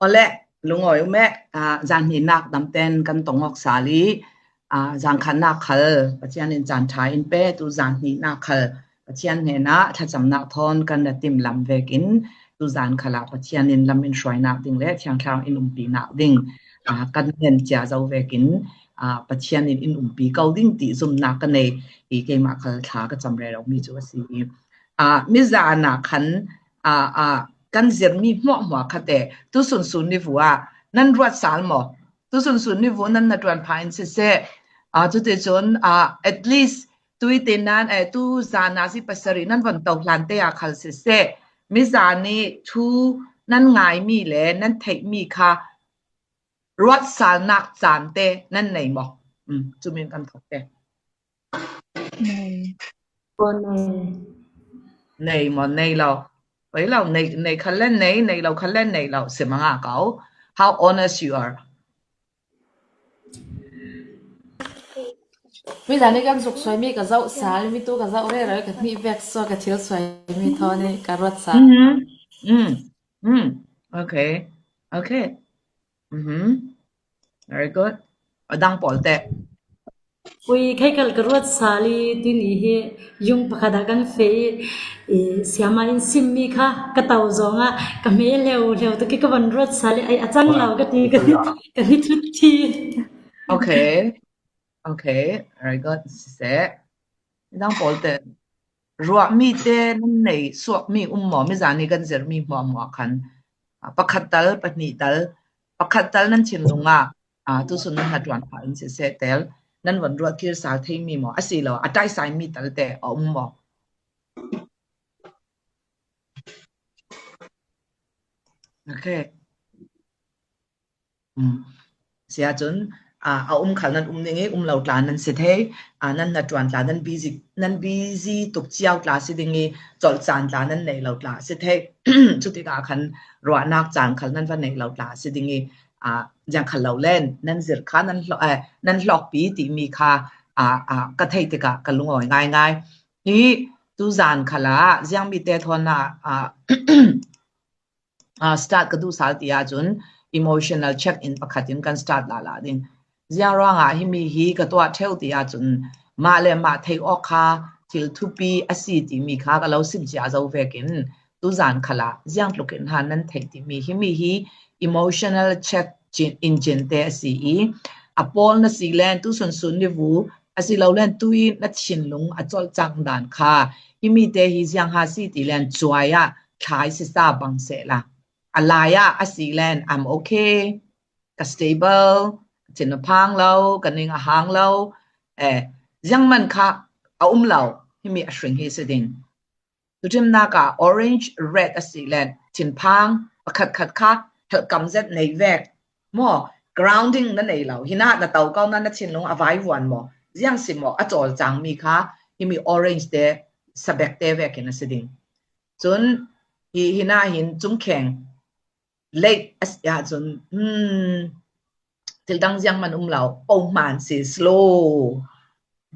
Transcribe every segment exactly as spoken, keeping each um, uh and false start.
Awle, lungawi um e, aa, zan hnihnak damten kan tong awk sal i, aa, zan khatnak khal Pathian in caan ṭha in pe, tu zan hnihnak khal Pathian hnenah thlacamnak thawn kan ra timlam vekin, tu zan khalah Pathian in lam in hruainak ding le thiang thlarau in umpinak ding, aa, kan ngen cia zo vekin, aa, Pathian in in umpi ko ding ti zumnak ka nei i, keimah khal thla ka cam rero mi cu a si i, aa, mizan ah khan, aa, aa, kan zirmi hmuahhmuah kha te, tu sunsun ni vu ah nan ruat sal maw? Tu sunsun ni vu nan na ṭuan pha in siseh, aa, cuticun, aa, at least tui te nan, eh, tu zan ah si pasarih nan von to hlan te ah khal siseh, mizan i thu nan ngaimi le nan theihmi kha ruat salnak caan te nan nei maw? Um, cu min kan thok te. Nei. Ko nei. Nei maw, nei lo? Pei lo, nei, nei khan len nei, nei lo khan len nei lo, si manga ko. How honest you are. Mi zan i kan zuk suai mi ka zoh sal, mi tu ka zoh rero, ka hnih vek so, ka thil suai mi thawn i ka ruat sal. Mm-hmm. Mm. Mm. Okay. Okay. Mm-hmm. Very good. A dang pawl te. Ui, kei khal ka ruat sal i tuni hi yung pakhat ah kan feh i, i, siama in simmi kha ka to zong ah ka hme hleuhleu tuk i ka van ruat sal i, ai, a cang lo ka ti, ka ni, ka ni thut thi. Okay. Okay. Very good. Siseh. Dang pawl te. Ruahmi te nan nei suakmi um maw? Mizan i kan zirmi hmuahhmuah khan, aa, pakhat tal, pahnih tal, pakhat tal nan thinlung ah, aa, tusun nan na ṭuan pha in siseh tel, nan von ruat kir sal theimi maw? A si lo, a ṭaisai mi tal te a um maw? Okay. Um. Sia cun, aa, a um khal nan um ding i, um lo tla nan si thei, aa, nan na ṭuan tla nan busy, nan busy tuk cio tla si ding i, colh caan tla nan nei lo tla si thei. Cutikah khan ruahnak caan khal nan va nei lo tla si ding i, aa, ziang khal lo len nan zir kha nan hlawk, eh, nan hlawkpi timi kha, aa, aa, ka theih tikah ka lungawi ngaingai. I tu zan khalah ziangmi te thawn ah, aa, aa, start ka duh sal ti ahcun emotional check in pakhat in kan start lala ding. Ziang ruangah himi hi ka tuah ṭheu ti ahcun mah le mah theih awk kha thil thupi a si timi kha ka lo sim cia zo vekin, tu zan khalah ziang tluk in ha nan theih timi himi hi emotional check cin, in cin te a si i, a pawl na si len tu sunsun ni vu, a si lo len tu i na thinlung a colh cang dan kha, himi te hi ziang ha si ti len cuai ah thlai sisa bang sehla, a lai ah a si len I'm okay, ka stable, ka thin a phang lo, ka ning a hang lo, eh, ziangman kha a um lo, himi a hring hi si ding. Tuṭhimnak ah orange, red a si len thinphang pakhatkhat kha helhkam zet nei vek maw? Grounding na nei lo. Hinah na to ko na, na thinlung a vaivuan maw? Ziang si maw? A cawl cangmi kha himi orange te, sabek te vekin a si ding. Cun hi, hinah hin cungkheng late a si ahcun, hmm, thil dang ziang man um lo, pohman si, slow.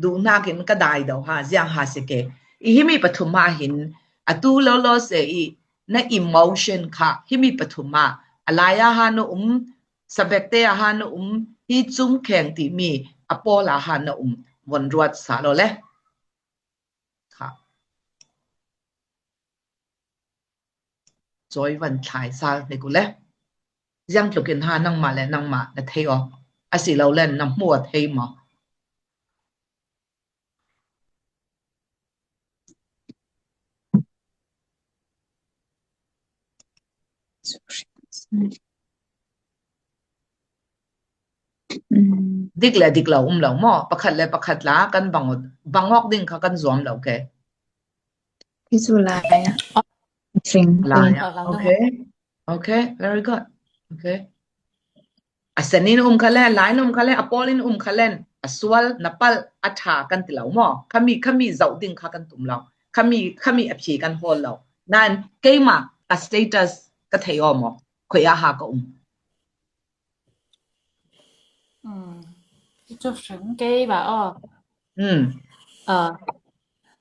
Duhnak in ka dai do ha, ziang ha si ke. I himi pathum ah hin, atu lolo se i na emotion kha, himi pathum ah, a lai ah ha na um, sabek te ah ha na um, hi cungkheng timi, a pawl ah ha na um, von ruat sa lo le. Kha. Cawi van thlai sal hnik u le. Ziang tluk in ha nangmah le nangmah na thei awk a si lo len na hmu a thei maw? Mm. Dik le dik lo um lo maw? Pakhat le pakhat la kan bang, bang awk ding kha kan zuam lo ke. Hi cu lai ah. Hring. Lai ah. Okay. Okay, very good. Okay. A sen in um kha len, lai in um kha len, a pawl in um kha len, a sual, na palh, a ṭha kan ti lo maw? Khami, khami zoh ding kha kan tum lo. Khami, khami a phi kan hawl lo. Nain, keimah ka status ka thei aw maw? Khuiah ha ka um. Mm. Cu hring kei bah aw. Mm. Ah,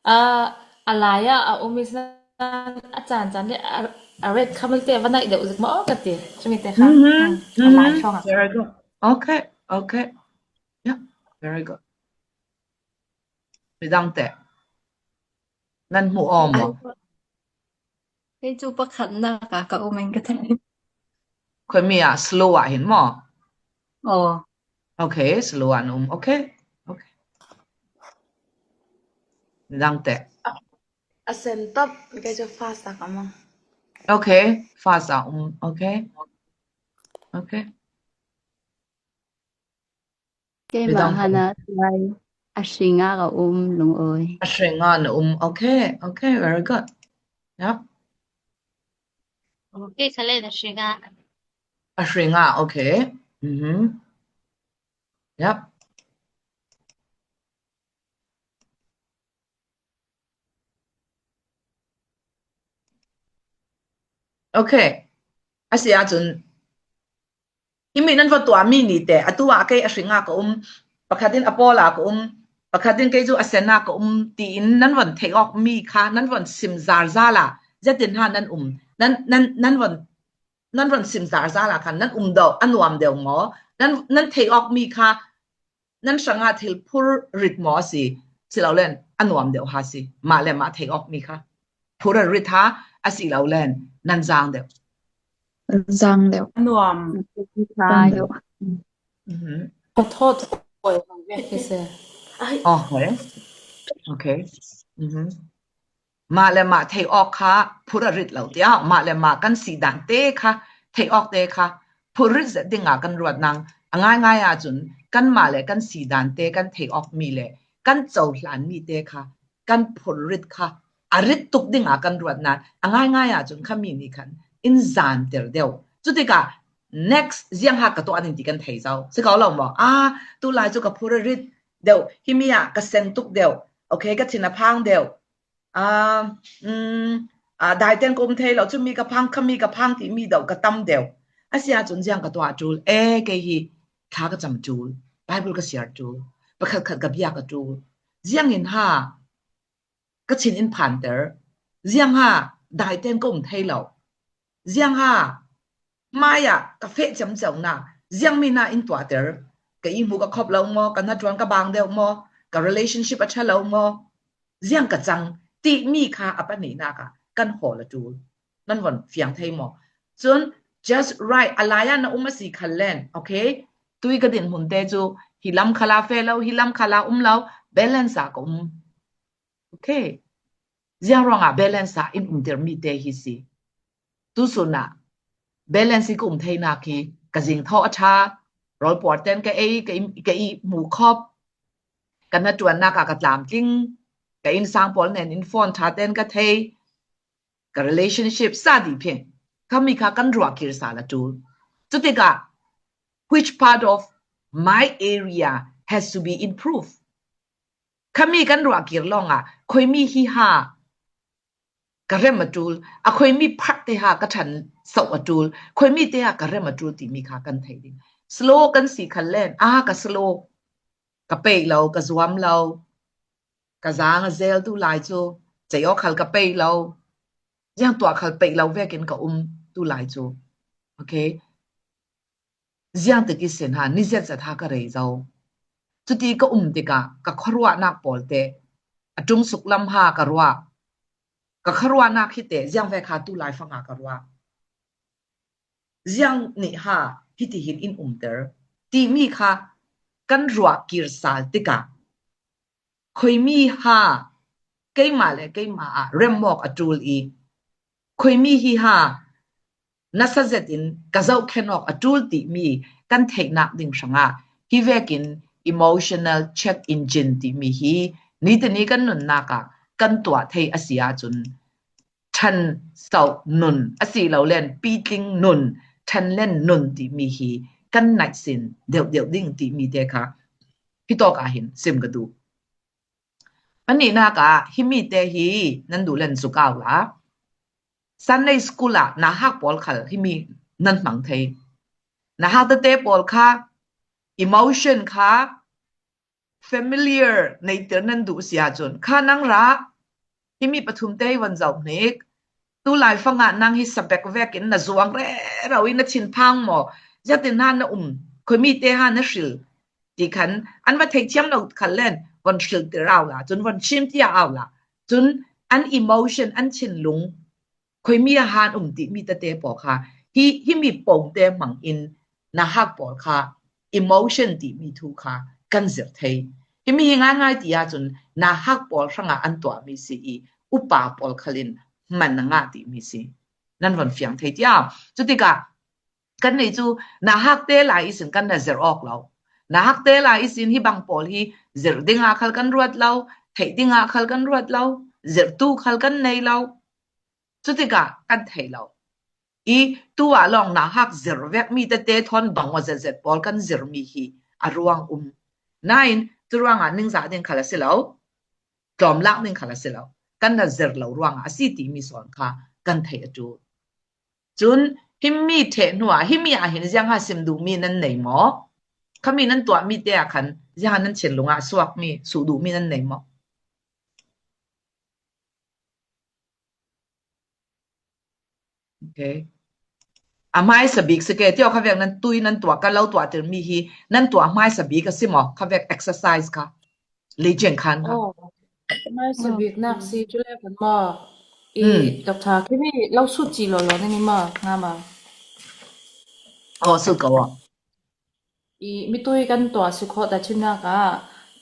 ah, a lai ah a um i san a caan caan le a, A red kha malte va naih deuh zik maw ka ti. Chumi te kha. Mhm, mhm. Very good. Okay, okay. Yeah, very good. Midang te. Nan hmu aw maw? Kei chu pakhatna ka ka um in ka thei. Khoi mi a slow a hin maw? Oh. Okay, slow a na um. Okay. Okay. Midang te. A sen top kei chu fast a ka mang. Okay, fast a um. Okay. Okay. Keimah midang te. Hana lai a hringa ka um lungawi. A hringa na um. Okay, okay, very good. Yeah. Okay, kha le na hringa. A hringa, okay. Mm-hmm. Yep. Okay. A si a chun. Himi nan va tuah mi ni te, a tu a kei a hringa ka um, pakhatin a pawl a ka um, pakhatin kei chu a sen a ka um, tiin nan van thei awk mi kha, nan van sim zar zar la, zetin ha nan um, nan, nan, nan van, nan van sim zar zar la khan, nan um deuh, a nuam deuh maw, nan, nan thei awk mi kha, nan hranga thil phur rit maw a si, si lo len, a nuam deuh ha si, mah le mah thei awk mi kha. Phur a rit ha, a si lo len, nan zang deuh. Zang deuh. A nuam. Zang deuh. Mhm. Ka thawt koi hang ve ki se. Ai. Oh, okay. Okay. Mhm. Mah le mah thei awk kha phur a rit lo tia, mah le mah kan si dan te kha, thei awk te kha phur rit zet dinga kan ruat nang. A ngai ngai a chun kan mah le kan si dan te kan thei awk mi le kan cohlan mi te kha kan phur rit kha a rit tuk dinga kan ruat nan. A ngai ngai a chun kha mi ni khan in zan ter deuh. Chutika next ziang ha ka tuah ding ti kan thei zo. Si ko lo maw? A, tu lai chu ka phur a rit deuh. Himi a ka sen tuk deuh. Okay, ka thin a phang deuh. A, um, a, daiten ka um thei lo, chumi ka phang, khami ka phang ti mi deuh, ka tam deuh. A si a chun ziang ka tuah tul, e, kei hi thla ka cham tul, Bible ka siar tul, pakhat khat ka biak a tul. Ziang in ha, ka thin in phan ter. Ziang ha, daiten ka um thei lo. Ziang ha, mai a ka feh cem ceu na, ziang mi na in tuah ter. Ka ihmu ka khop lo maw, ka hnaṭuan ka bang deuh maw, ka relationship a ṭha lo maw, ziang ka chang, ti mi kha a pahnihnak ah kan hawl a tul. Nan von fiang thei maw? Chun just right, a lai ah na um a si khal len, okay? Tui ka dinhmun te chu hi lam khal a fe lo, hi lam khal a um lo, balance ah ka um. Okay. Ziang ruangah balance ah in umter mi te hi si. Tu sunah balance i ka um theinak hi ka zing thawh a ṭha, rawl puar ten ka ei, ka i, ka i hmu khop, ka hnaṭuannak ah ka tlamtling, ka innsang pawl nen in phone ṭha ten ka thei, ka relationship sa dih phin, khami kha kan ruah kir sal a tul. Cutikah, which part of my area has to be improved? Khami kan ruah kir lawngah, khoimi hi ha ka rem a tul, a khoimi phart te ha ka ṭhan sauh a tul, khoimi te ha ka rem a tul timi kha kan thei ding. Slow kan si khal len, a ka slow, ka peih lo, ka zuam lo, ka zang a zel tu lai cu, cei aw khal ka peih lo, ziang tuah khal peih lo vekin ka um tu lai cu. Okay. Ziang tik i sin ha, ni zet zet ha ka rei zo. Cuti ka um tikah ka khuaruahnak pawl te a ṭum suk lam ha ka ruah. Ka khuaruahnak hi te ziang vek ha tu lai fanga ka ruah. Ziang nih ha hiti hin in umter timi kha kan ruah kir sal tikah, khoimi ha keimah le keimah ah remmawk a ṭul i, khoimi hi ha nasa zetin ka zohkhen awk a ṭul timi kan theihnak ding hrangah, hi vekin emotional check engine timi hi nitini kan nunnak ah kan tuah thei a si ahcun, ṭhan sauh nun a si lo len, pitling nun, ṭhanlen nun timi hi kan naih sin deuhdeuh ding timi te kha hitawk ah hin sim ka duh. A nihnak ah himi te hi nan duh len zuk au la. Sunday school ah nauhak pawl khal himi nan hmang thei. Nauhak tete pawl kha emotion kha familiar neiter nan duh si ahcun, kha nang rah, himi pathum te i van zoh hnik, tu laifangah nang hi sabek vekin na zuang rero in na thinphang maw? Ziatin ha na um, khoimi te ha na hril ti khan an va theithiam lo khal len von hriltir au la, cun von chimtia au la, cun an emotion, an thinlung, khoimi a han um timi tete pawl kha hi, himi pawmte hmangin nauhak pawl kha emotion timi thu kha kan zir thei. Himi hi ngaingai ti ahcun nauhak pawl hrangah an tuahmi si i upa pawl khalin hman a ngah timi si. Nan von fiang thei tiah. Cutikah kan nei cu nauhak te lai ihsin kan na zir awk lo. Nauhak te lai ihsin hi bang pawl hi zir dingah khal kan ruat lo, theih dingah khal kan ruat lo, zirtu khal kan nei lo. Cutikah kan thei lo. I tu ah lawng nauhak zir vekmi tete thawn bang aw zetzet pawl kan zirmi hi a ruang um. Nain cu ruangah ningzah ding khal a si lo, tlawmlak ding khal a si lo. Kan na zir lo ruangah a si timi sawn kha kan theih a ṭul. Cun himi ṭheh hnuah himi ah hin ziangha sim duhmi nan nei maw? Khami nan tuahmi te ah khan ziangha nan thinlung ah suakmi, suh duhmi nan nei maw? Okay. A hmaisa bik si ke, tio kha vek nan tui nan tuah, kan lo tuahtirmi hi nan tuah hmaisa bik a si maw? Kha vek exercise kha. Leijen khan kha. Oh, hmaisa bik nak si cu le kan maw? I doctor, khimi lo sut ci lo lo nini maw? Nga maw? Oh, sut ko. I mitui kan tuah si khawh ta chimnak ah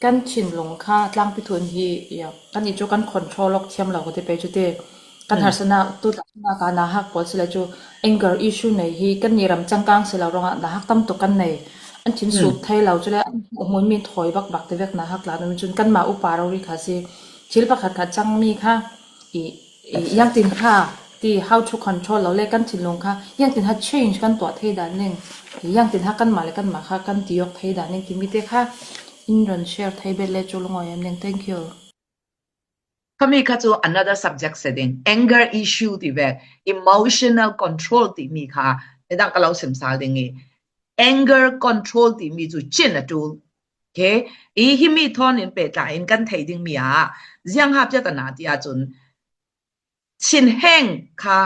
kan thinlung kha tlangpi thun hi, ya, kan i cu kan control awk thiam lo ka ti pei cu ti. Kan harsanak tu ta chimnak ah nauhak pawl si le cu anger issue nei hi kan ni ram cangkang si lo ruangah nauhak tam tuk kan nei. An thin suk thei lo cu le an hmuhmi thawi bakbak ti vek nauhak la, cun kanmah upa rori kha si. Thil pakhat khat cangmi kha i, i, ziangtin kha ti how to control lo le kan thinlung kha ziangtin kha change kan tuah thei dan ning, ziangtin kha kanmah le kanmah kha kan ti awk thei dan ning timi te kha in ron share thei bet le cu lungawi em ning. Thank you. Khami kha cu another subject si ding, anger issue ti ve, emotional control timi kha nidang ka lo sim sal ding i, anger control timi cu chin a ṭul. Okay? I himi thawn in pehtlai in kan thei dingmi ah ziang hapcia ta na ti ahcun thinheng kha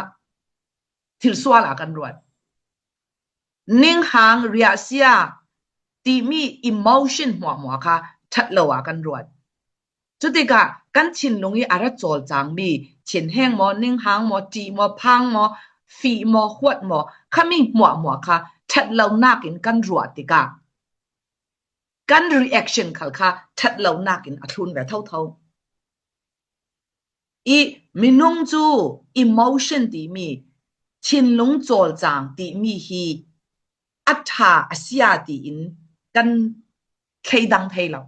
thilsual ah kan ruat. Ninghang, riahsia timi emotion hmuahhmuah kha ṭhat lo ah kan ruat. Cutikah kan thinlung i a ra cawlcangmi thinheng maw, ninghang maw, ṭih maw, phang maw, fih maw, huat maw, khami hmuahhmuah kha ṭhat lonak in kan ruah tikah kan reaction khal kha ṭhat lonak in a thlun ve thotho. I minung cu emotion timi, thinlung cawlcang timi hi a ṭha a sia tiin kan thleidang thei lo.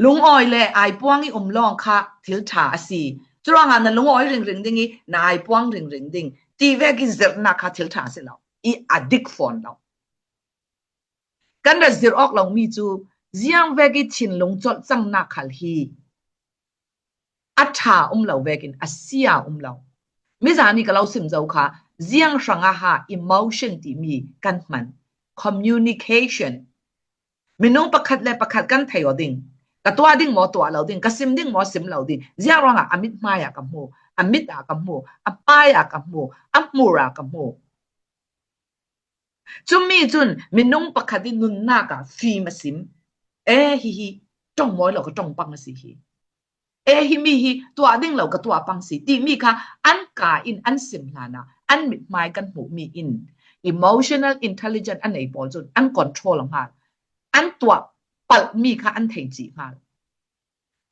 Lungawi le aipuang i um lawng kha thil ṭha a si. Curuangah na lungawi ringring ding i na aipuang ringring ding ti vek i zirhnak kha thil ṭha a si lo. I a dik fawn lo. Kan rak zirh awk lomi cu ziang vek i thinlung colh cangnak khal hi a ṭha um lo vekin a sia um lo. Mizan i ka lo sim zo kha, ziang hrangah ha emotion timi kan hman. Communication. Minung pakhat le pakhat kan thei aw ding. Ka tuah ding maw tuah lo ding, ka sim ding maw sim lo ding. Ziang ruangah a mithmai ah ka hmu, a mit ah ka hmu, a pai ah ka hmu, a hmur ah ka hmu. Cumi cun minung pakhat i nunnak ah fim a sim. E, hihi ṭong mawi lo ka ṭong pang a si hi. E, himi hi tuah ding lo ka tuah pang si timi kha an ka in an sim hlanah an mithmai kan hmuhmi in emotional intelligence a nei pawl cun an control a hngal. An tuah palhmi kha an thei cih hngal.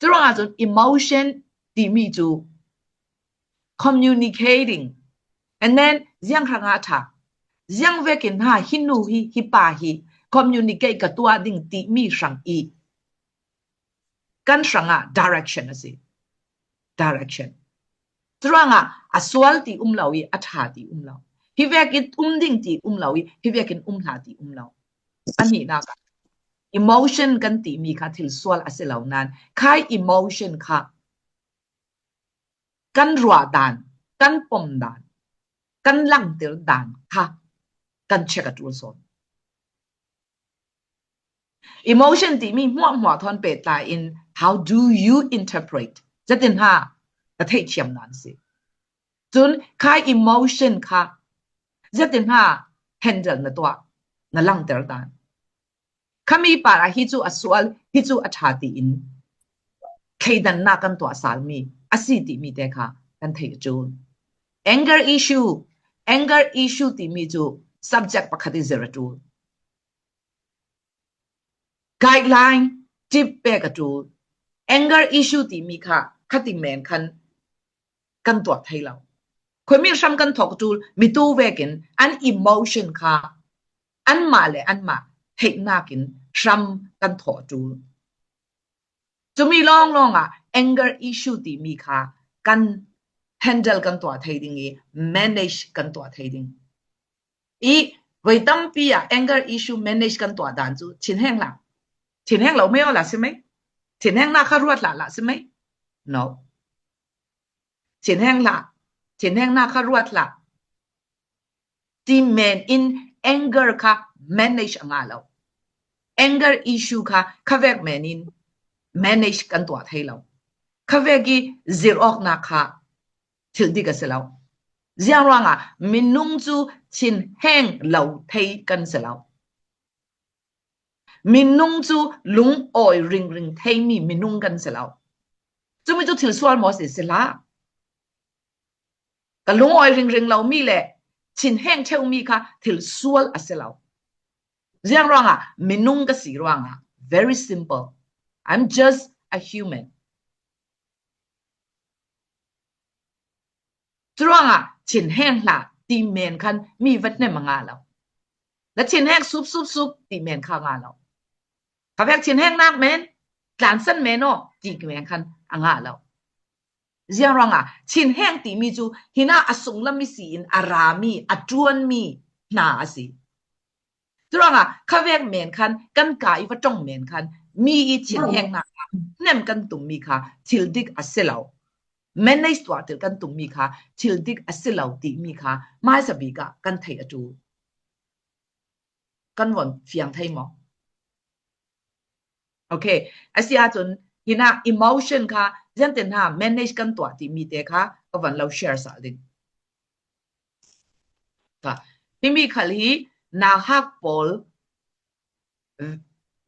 Curuangah cun emotion timi cu communicating, and then ziang hrangah ṭha, ziang vekin ha hi nu hi, hi pa hi communicate ka tuah ding timi hrang i kan hrangah direction a si. Direction. Curuangah a sual ti um lo i a ṭha ti um lo. Hi vekin um ding ti um lo i hi vekin um hlah ti um lo. A hnihnak ah emotion kan timi kha thil sual a si lo nain khai emotion kha kan ruah dan, kan pom dan, kan langter dan kha kan check a ṭul sawn. Emotion timi hmuahhmuah thawn pehtlai in how do you interpret? Zetin ha ka theihthiam nan si. Cun kha emotion kha ziatin ha handle na tuah, na langter dan. Khami par ah hi cu a sual, hi cu a ṭha tiin thleidannak kan tuah salmi a si timi te kha kan theih a ṭul. Anger issue, anger issue timi cu subject pakhat i zir a ṭul. Guideline, tip pek a ṭul. Anger issue timi kha khati men khan kan tuah thei lo. Khuimi hram kan thawk a ṭul, mitu vekin an emotion kha anmah le anmah theihnak in hram kan thawh a ṭul. Cumi lawnglawng ah anger issue timi kha kan handle kan tuah thei ding i manage kan tuah thei ding. I voi tampi ah anger issue manage kan tuah dan cu thinheng hlah. Thinheng lo mei aw la si mei? Thinheng nak kha ruat hlah la si mei? No. Thinheng hlah. Thinheng nak kha ruat hlah. Ti men in anger kha manage a ngah lo. Anger issue kha khavek men in manage kan tuah thei lo. Khavek i zir awknak kha thil dik a si lo. Ziang ruangah minung cu thinheng lo thei kan si lo. Minung cu lungawi ringring theimi minung kan si lo. Cumi cu thil sual maw si, si hlah. Ka lungawi ringring lomi le thinheng ṭheumi kha thil sual a si lo. Ziang ruangah minung ka si ruangah, very simple. I'm just a human. Curuangah thinheng hlah ti men khan mi va hnem a ngah lo. Na thinheng sup sup sup ti men kha a ngah lo. Khavek thinheng nak men, tlansan men aw ti men khan a ngah lo. Ziang ruangah thinheng timi cu hinah a sunglam i si in a rami, a ṭuanmi hna a si. Curuangah khavek men khan kan ka i va ṭong men khan mi i thinhengnak ah hnem kan tummi kha thil dik a si lo. Manage tuah tel kan tummi kha thil dik a si lo timi kha hmaisa bik ah kan theih a ṭul. Kan von fiang thei maw? Okay. A si ahcun hinah emotion kha ziangtin ha manage kan tuah timi te kha ka von lo share sal ding. Ka, himi khal hi nauhak pawl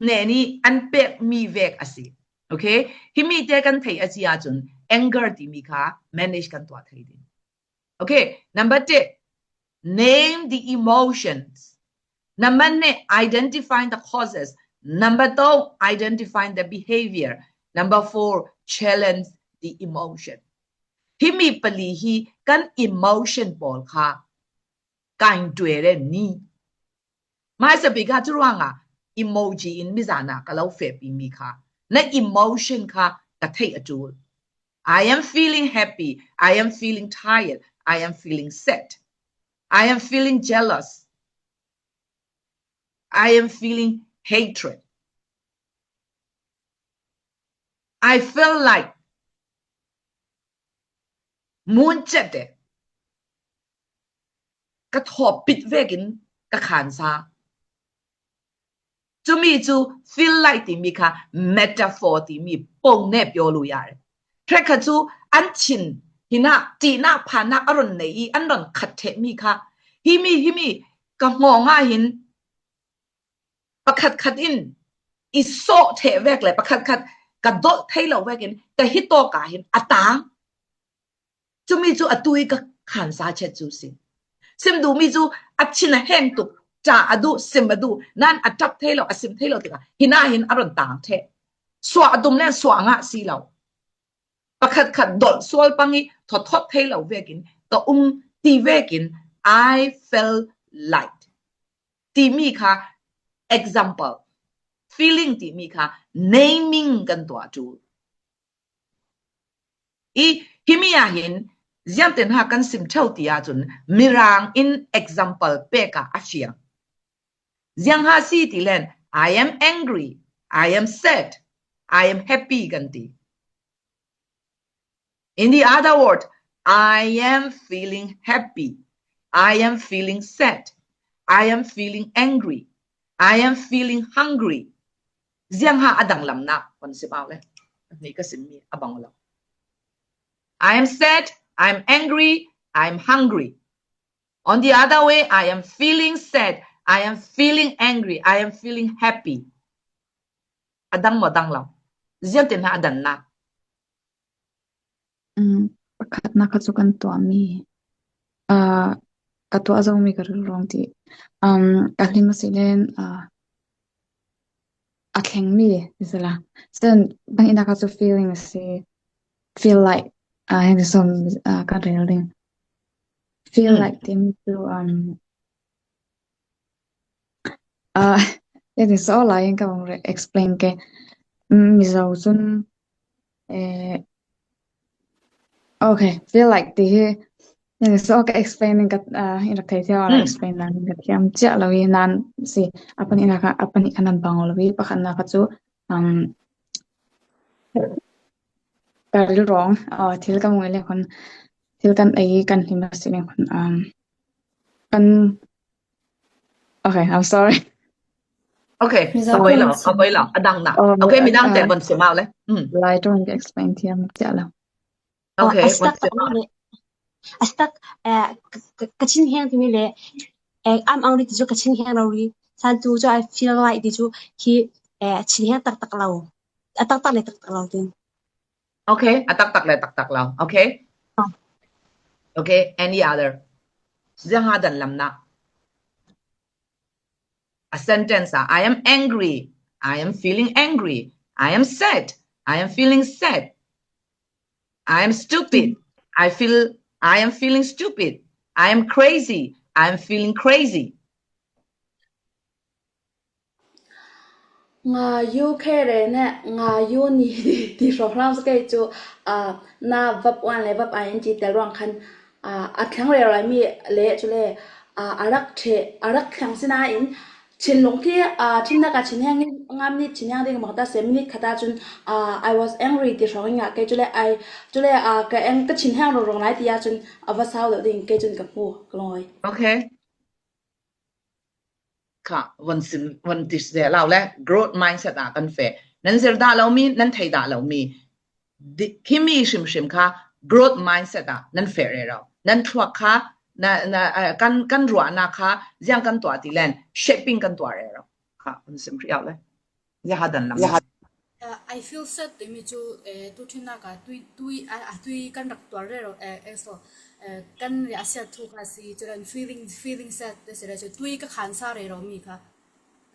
nen i an pekmi vek a si. Okay? Himi te kan theih a si ahcun anger timi kha manage kan tuah thei ding. Okay, number ten, name the emotions. Number nine, identify the causes. Number two, identify the behavior. Number four, challenge the emotion. Himi pali hi kan emotion pawl kha kan tuere ni. Hmaisa bik ah curuangah emoji in mizan ah ka lo fehpimi kha na emotion kha ka theih a ṭul. I am feeling happy. I am feeling tired. I am feeling sad. I am feeling jealous. I am feeling hatred. I feel like mun cete ka thawpit vekin ka khansa. Cumi cu feel like timi kha metaphor timi pone pio lu ya. Hrekha cu an thin hinah ṭihnak phannak a ron nei i an ron khat ṭhehmi kha himi himi ka hngawng ah hin pakhatkhat in i sawh ṭheh vek le pakhatkhat ka dolh thei lo vekin ka hi tawk ah hin a tang. Cumi cu atu i ka khansa chet cu si. Sim duhmi cu a thin a heng tuk, ṭah a duh, sim a duh, nan a ṭap thei lo, a sim thei lo tikah hinah hin a ron tang ṭheh. Suah a tum len suah ngah si lo. Pakhatkhat dolh sual pang i thawthawt thei lo vekin ka um ti vekin I felt light. Timi kha example, feeling timi kha naming kan tuah ṭul. I himi ah hin ziangtin ha kan sim ṭheu ti ahcun Mirang in example pek ah a fiang. Ziang ha si ti len, I am angry, I am sad, I am happy kan ti. In the other word, I am feeling happy. I am feeling sad. I am feeling angry. I am feeling hungry. Ziang ha a danglamnak kan si bau le. Ni ka simmi a bang lo. I am sad. I am angry. I'm hungry. On the other way, I am feeling sad. I am feeling angry. I am feeling happy. A dang maw, dang lo? Ziang tin ha a dan na. Um, pakhatna kha chu kan tuah mi. Ah, ka tuah zo mi ka rilru ti. Um, ka hlim a si len, ah, a thleng mi, ti si la. Sen, bang ina kha chu feeling a si. Feel like, ah, heng ti sawm, ah, ka rel ding. Feel Hmm. like ti mi chu, um, ah, heng ti sawm lai in ka bang re explain ke. Mm, Mizo chun, eh, okay, feel like ti hi. Heng ti sawm ka explain in ka, ah, in rak thei thiam, Hmm. explain nan in ka thiam chiah lo i nan si. A pahnihna kha, a pahnih kha nan bang lo i, pakhatna kha chu, um, ka rilru, ah, thil ka mu le khun, thil kan ei, kan hlim a si le khun, um, kan, okay, I'm sorry. Okay, Mizo a voi lo, kan a voi lo, a dang na. Oh, Okay, midang te ah, von sim au le. Hmm. Lai tawh in ka explain thiam chiah lo. Oh, Okay, a von stuck sim au. le. A stuck, eh, ka, ka, ka thinheng ti mi le. Eh, I'm angry ti chu ka thinheng lo ri. San tu chu I feel like ti chu hi, eh, thinheng taktak lo. A taktak le taktak lo tin. Okay, a taktak le taktak lo. Okay. Oh. Okay, any other? Ziang ha dan lam na. A sentence ah, I am angry. I am feeling angry. I am sad. I am feeling sad. I am stupid. I feel, I am feeling stupid. I am crazy. I am feeling crazy. Nga yu khe re ne, nga yu ni ti hrawh hram sa kei chu, ah, na verb one le verb I N G tel ruang khan, ah, a thleng rero lai mi le chu le, ah, a rak ṭhe, a rak thleng sina in, thinlung khi, ah, thinnak a thinheng ngam ni thinheng ding mawk ta se minute khata chun, ah, I was angry ti hrawh in ngah kei chu le, I, chu le, ah, ka ang, ka thinheng rawng rawng lai ti a chun a va sau deuh ding kei chun ka hmu ka lungawi. Okay. Kha, von sim, von ti se lau le, growth mindset ah kan fe. Nan zir dah lo mi, nan thei dah lo mi. Di, khi mi hrim hrim kha, growth mindset ah nan fe rero. Nan thluak kha, na, na, eh, kan, kan ruahna kha, ziang kan tuah ti len, shaping kan tuah rero. Kha, von sim hri au le. Ziang ha dan lam. Uh, I feel sad ti mi chu, eh, tu thinnak a tui, tui, a, a tui kan rak tuar rero, eh, eh, so, eh, kan ri a siat thu kha si, chu ran feeling, feeling sad te si re chu tui ka khansa rero mi kha.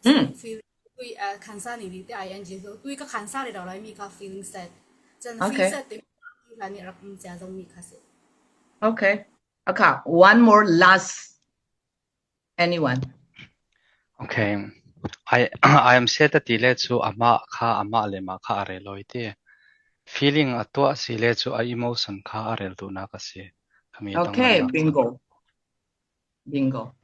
Hmm. Feel, tui, eh, khansa ni li te I N G, so tui ka khansa rero lai mi kha feeling sad. Chan Okay. Feel sad te mi kha ni rak um sia zo mi kha si. Okay. Okay, one more last. Anyone? Okay. I, I am sad a ti le chu amah kha, amah le mah kha a rel lo i ti. Feeling a tuah si le chu a emotion kha a rel duhna ka si. Khami dang Okay, lam bingo. Bingo.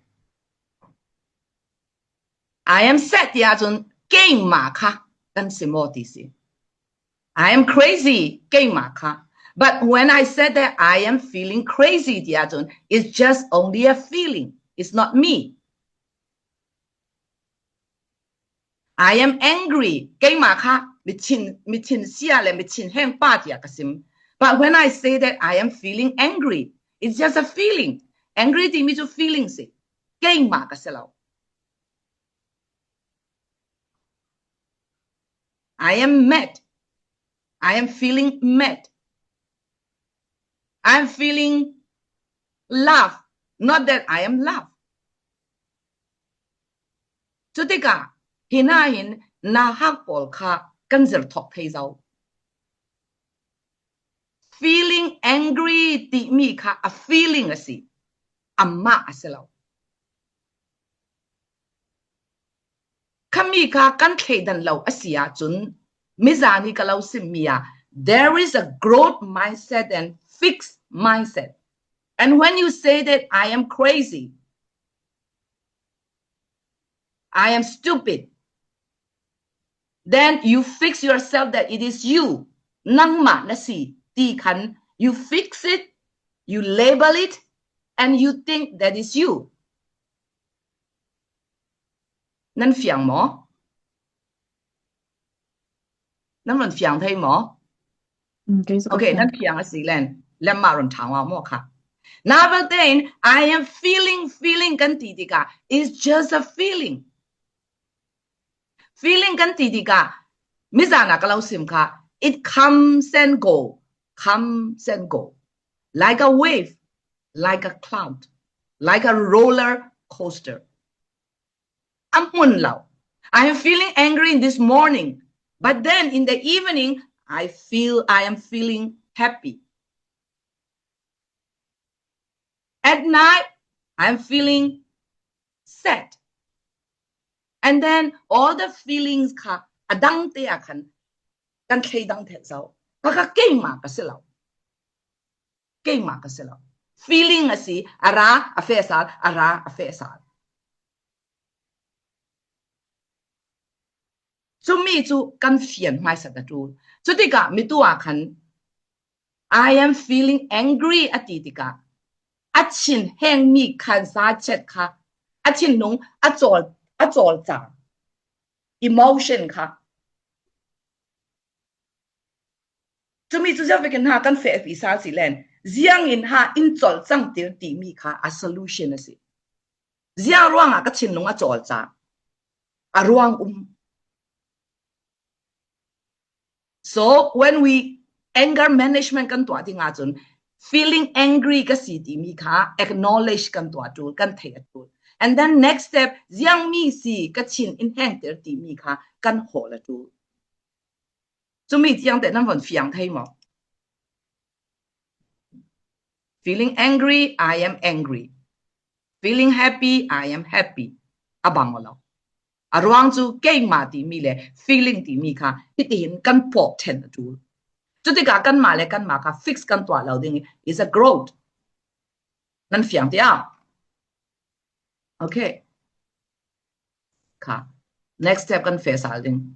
I am sad ti a chun keimah kha kan si maw ti si. I am crazy, keimah kha. But when I said that I am feeling crazy ti a chun, it's just only a feeling. It's not me. I am angry, keimah kha mi thin, mi thin sia le mi thin heng pa ti a ka sim. But when I say that I am feeling angry, it's just a feeling. Angry ti mi chu feeling si. Keimah ka si lo. I am mad. I am feeling mad. I am feeling love. Not that I am love. Chutikah, hina hin na hak pawl kha kan zir thawk thei zo. Feeling angry ti mi kha a feeling a si. Amah a si lo. Khami kha kan thleidan lo a si a chun, mizan hi ka lo sim mi a, there is a growth mindset and fixed mindset. And when you say that I am crazy, I am stupid, then you fix yourself that it is you. Nangmah na si ti khan, you fix it, you label it, and you think that is you. Nan fiang maw? Nan run fiang thei maw? Mm, kei zong ka Okay, fiang. Nan fiang a si len. Lemma run thang wa maw kha. Number ten, I am feeling, feeling kan ti tikah, it's just a feeling. Feeling kan ti tikah, mizana ka lo sim kha, it comes and go, comes and go, like a wave, like a cloud, like a roller coaster. A hmun lo. I am feeling angry this morning, but then in the evening, I feel I am feeling happy. At night, I am feeling sad. And then all the feelings kha, a dangte a khan, kan thei dang thei zo. Kha kha keima ka si lo. Keima ka si lo. Feeling a si, a ra, a feh sal, a ra, a feh sal. Cumi cu kan fian hmaisa ta ṭul. Cutikah mitu ah khan, I am feeling angry a ti tikah, a chin hengmi khansa chet kha, a thinlung a cawl, a cawl cang. Emotion kha. Cumi cu ziang vekin ha kan fehpi sal si len, ziang in ha in colh cangtir timi kha a solution a si. Ziang ruangah ka thinlung a cawl cang. A ruang um. So when we anger management kan tuah ding ahcun, feeling angry ka si timi kha acknowledge kan tuah ṭul, kan theih a ṭul. And then next step, ziang mi si ka thin in hengtir timi kha kan hawl a ṭul. Cumi tiang te nan von fiang thei maw? Feeling angry, I am angry. Feeling happy, I am happy. A bang lo. A ruang cu keima timi le feeling timi kha hitihin kan pawh ṭhen a ṭul. Cutikah kanmah le kanmah kha fix kan tuah lo ding is a growth. Nan fiang tiah. Okay. Kha. Next step kan feh sal ding.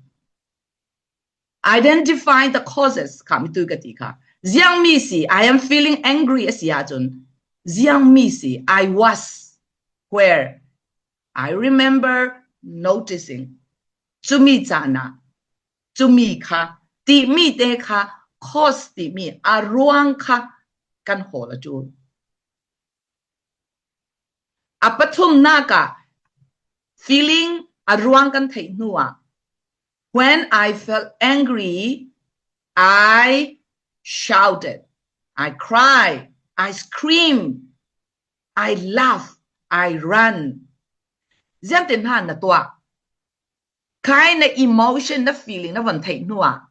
Identify the causes kha mitu ka ti kha. Ziang mi si, I am feeling angry a si ahcun, ziang mi si, I was where? I remember noticing. Cumi caan ah, cumi kha, timi te kha, cause timi, a ruang kha kan hawl a ṭul. A pathumnak ah feeling a ruang kan theih hnu ah, when I felt angry, I shouted, I cried, I screamed, I laughed, I ran. Ziangtin ha na tuah? Khai na emotion, na feeling na von theih hnu ah,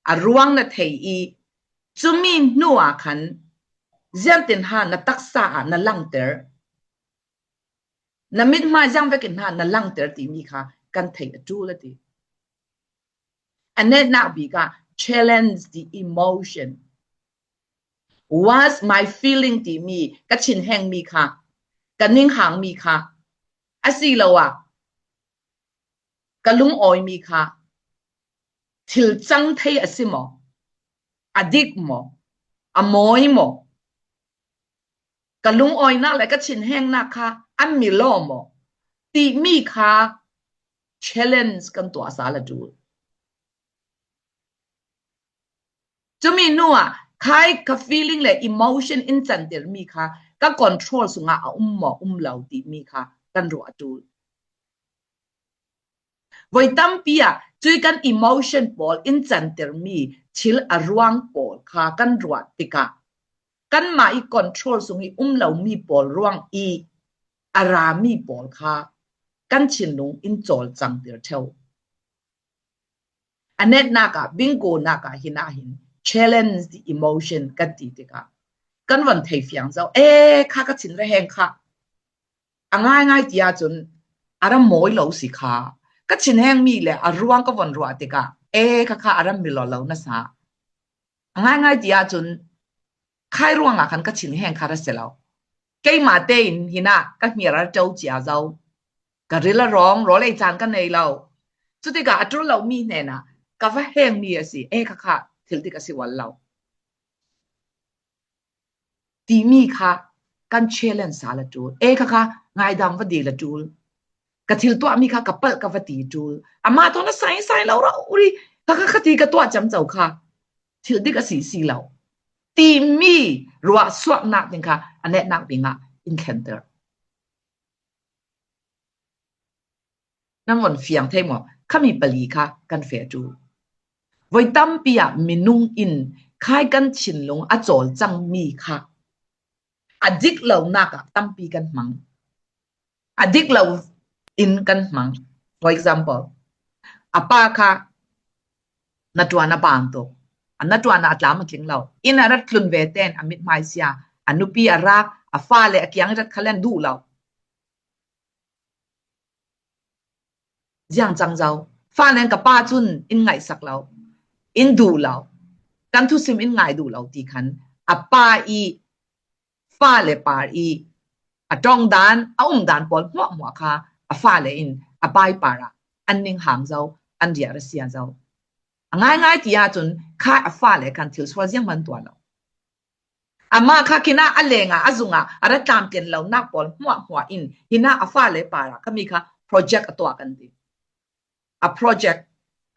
a ruang na thei i, cumi hnu ah khan ziangtin ha na taksa ah na langhter, na mithmai ziang vekin ha na langhter timi kha kan theih a ṭul a ti. A netnak bik ah challenge the emotion. What's my feeling timi, ka thinhengmi kha, ka ninghangmi kha, asiloah ka lungawimi kha thil cang thei a si maw? A dik maw? A mawi maw? Ka lungawinak le ka thinhengnak kha a milaw maw? Timi kha challenge kan tuah sal a ṭul. Cumi hnu ah khai ka feeling le emotion in cantirmi kha ka control sungah a um maw, um lo timi kha kan ruah a ṭul. Voi tampi ah cui kan emotion pawl in cantirmi thil a ruang pawl kha kan ruah tikah kanmah i control sung i um lomi pawl ruang i a rami pawl kha kan thinlung in cawl cangtir ṭheu. A netnak ah, bingo nak ah hin ah hin challenge the emotion kan ti tikah kan von thei fiang zo. Eh, kha ka thinreheng kha a ngaingai ti ahcun a ra mawi lo si kha. Ka thinhengmi le a ruang ka von ruah tikah, eh, kha kha a ra milaw lo nasa. A ngaingai ti ahcun khai ruangah khan ka thinheng kha ra si lo. Keimah tein hin ah ka hmir a ra ṭo cia zo. Ka ril a rawng, rawl ei caan ka nei lo. Cutikah a ṭul lomi hnenah ka va hengmi a si, eh, kha kha thil dik a si ual lo timi kha kan challenge sal a ṭul. Eh, kha kha ngaidam va dil a ṭul. Ka thil tuahmi kha ka palh ka va ti ṭul. Amah thawn a sai sai lo rori, kha kha kha ti ka tuah ciamco kha thil dik a si si lo timi Ruahsuahnak ding kha a netnak dingah in thlenter. Nan von fiang thei maw? Khami pali kha kan feh tu. Voi tampi ah minung in khai kan thinlung a cawlcang mi kha a dik lonak ah tampi kan hmang. A dik lo in kan hmang. For example, a pa kha na tuan a bang tuk, a na tuan a tlam a tling lo, in a rat tlun ve ten a mit mai sia, a nupi a rak, a fale a kiang rat khalen duh lo. Ziang cang zo. Falen ka pa cun in ngaihsak lo, in duh lo, kan thusim in ngai duh lo ti khan a pa i fale par i a ṭong dan, a um dan pawl hmuahhmuah kha a fale in a pa i parah an ning hang zo, an riah ra sia zo. A ngaingai ti ahcun kha a fale khan thil sual ziang man tuah lo. Amah kha khinah a lengah a zungah a ra tlamtlen lonak pawl hmuahhmuah in hinah a fale parah khami kha project a tuah kan ti. A project,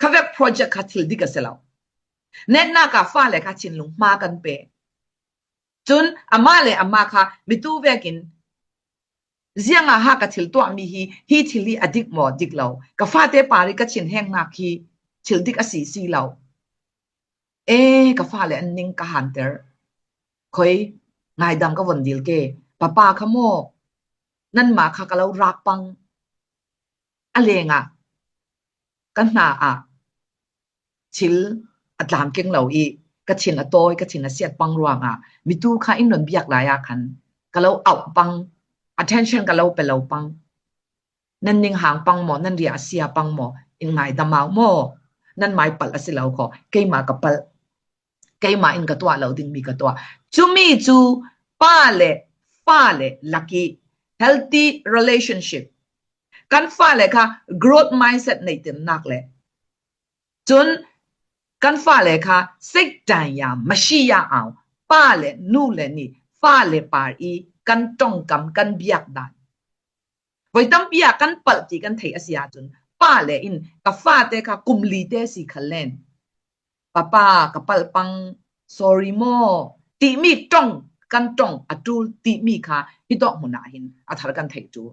khavek project kha thil dik a si lo. Netnak ah fale kha thinlung hma kan pe. Cun amah le amah kha mitu vekin ziangah ha ka thil tuahmi hi, hi thil hi a dik maw, dik lo? Ka fate par i ka thinhengnak hi thil dik a si, si lo. Ee, ka fale an ning ka hanter. Khoi, ngaidam ka von dil ke. Papa kha maw, nanmah kha ka lo rak pang. A lengah ka hna ah thil a tlam keng lo i ka thin a tawi, ka thin a siat pang ruangah mitu kha in non biak lai ah khan ka lo auh pang, attention ka lo pe lo pang. Nan ning hang pang maw, nan riah a sia pang maw, in ngaidam au maw? Nan mai palh a si lo kho, keimah ka palh, keimah in ka tuah lo dingmi ka tuah. Cumi cu pa le fale lak i healthy relationship, kan fale kha growth mindset neihtirnak le cun kan fale kha Satan ya Messiah au, pa le nu le nih fale par i kan ṭongkam, kan biak dan. Voi tampi ah kan palh ti kan theih a si ahcun pa le in ka fate kha kum li te si khal len, papa, ka palh pang, sorry maw, timi ṭong, kan ṭong a ṭul timi kha hitawk hmun ah hin a thar kan theih ṭul.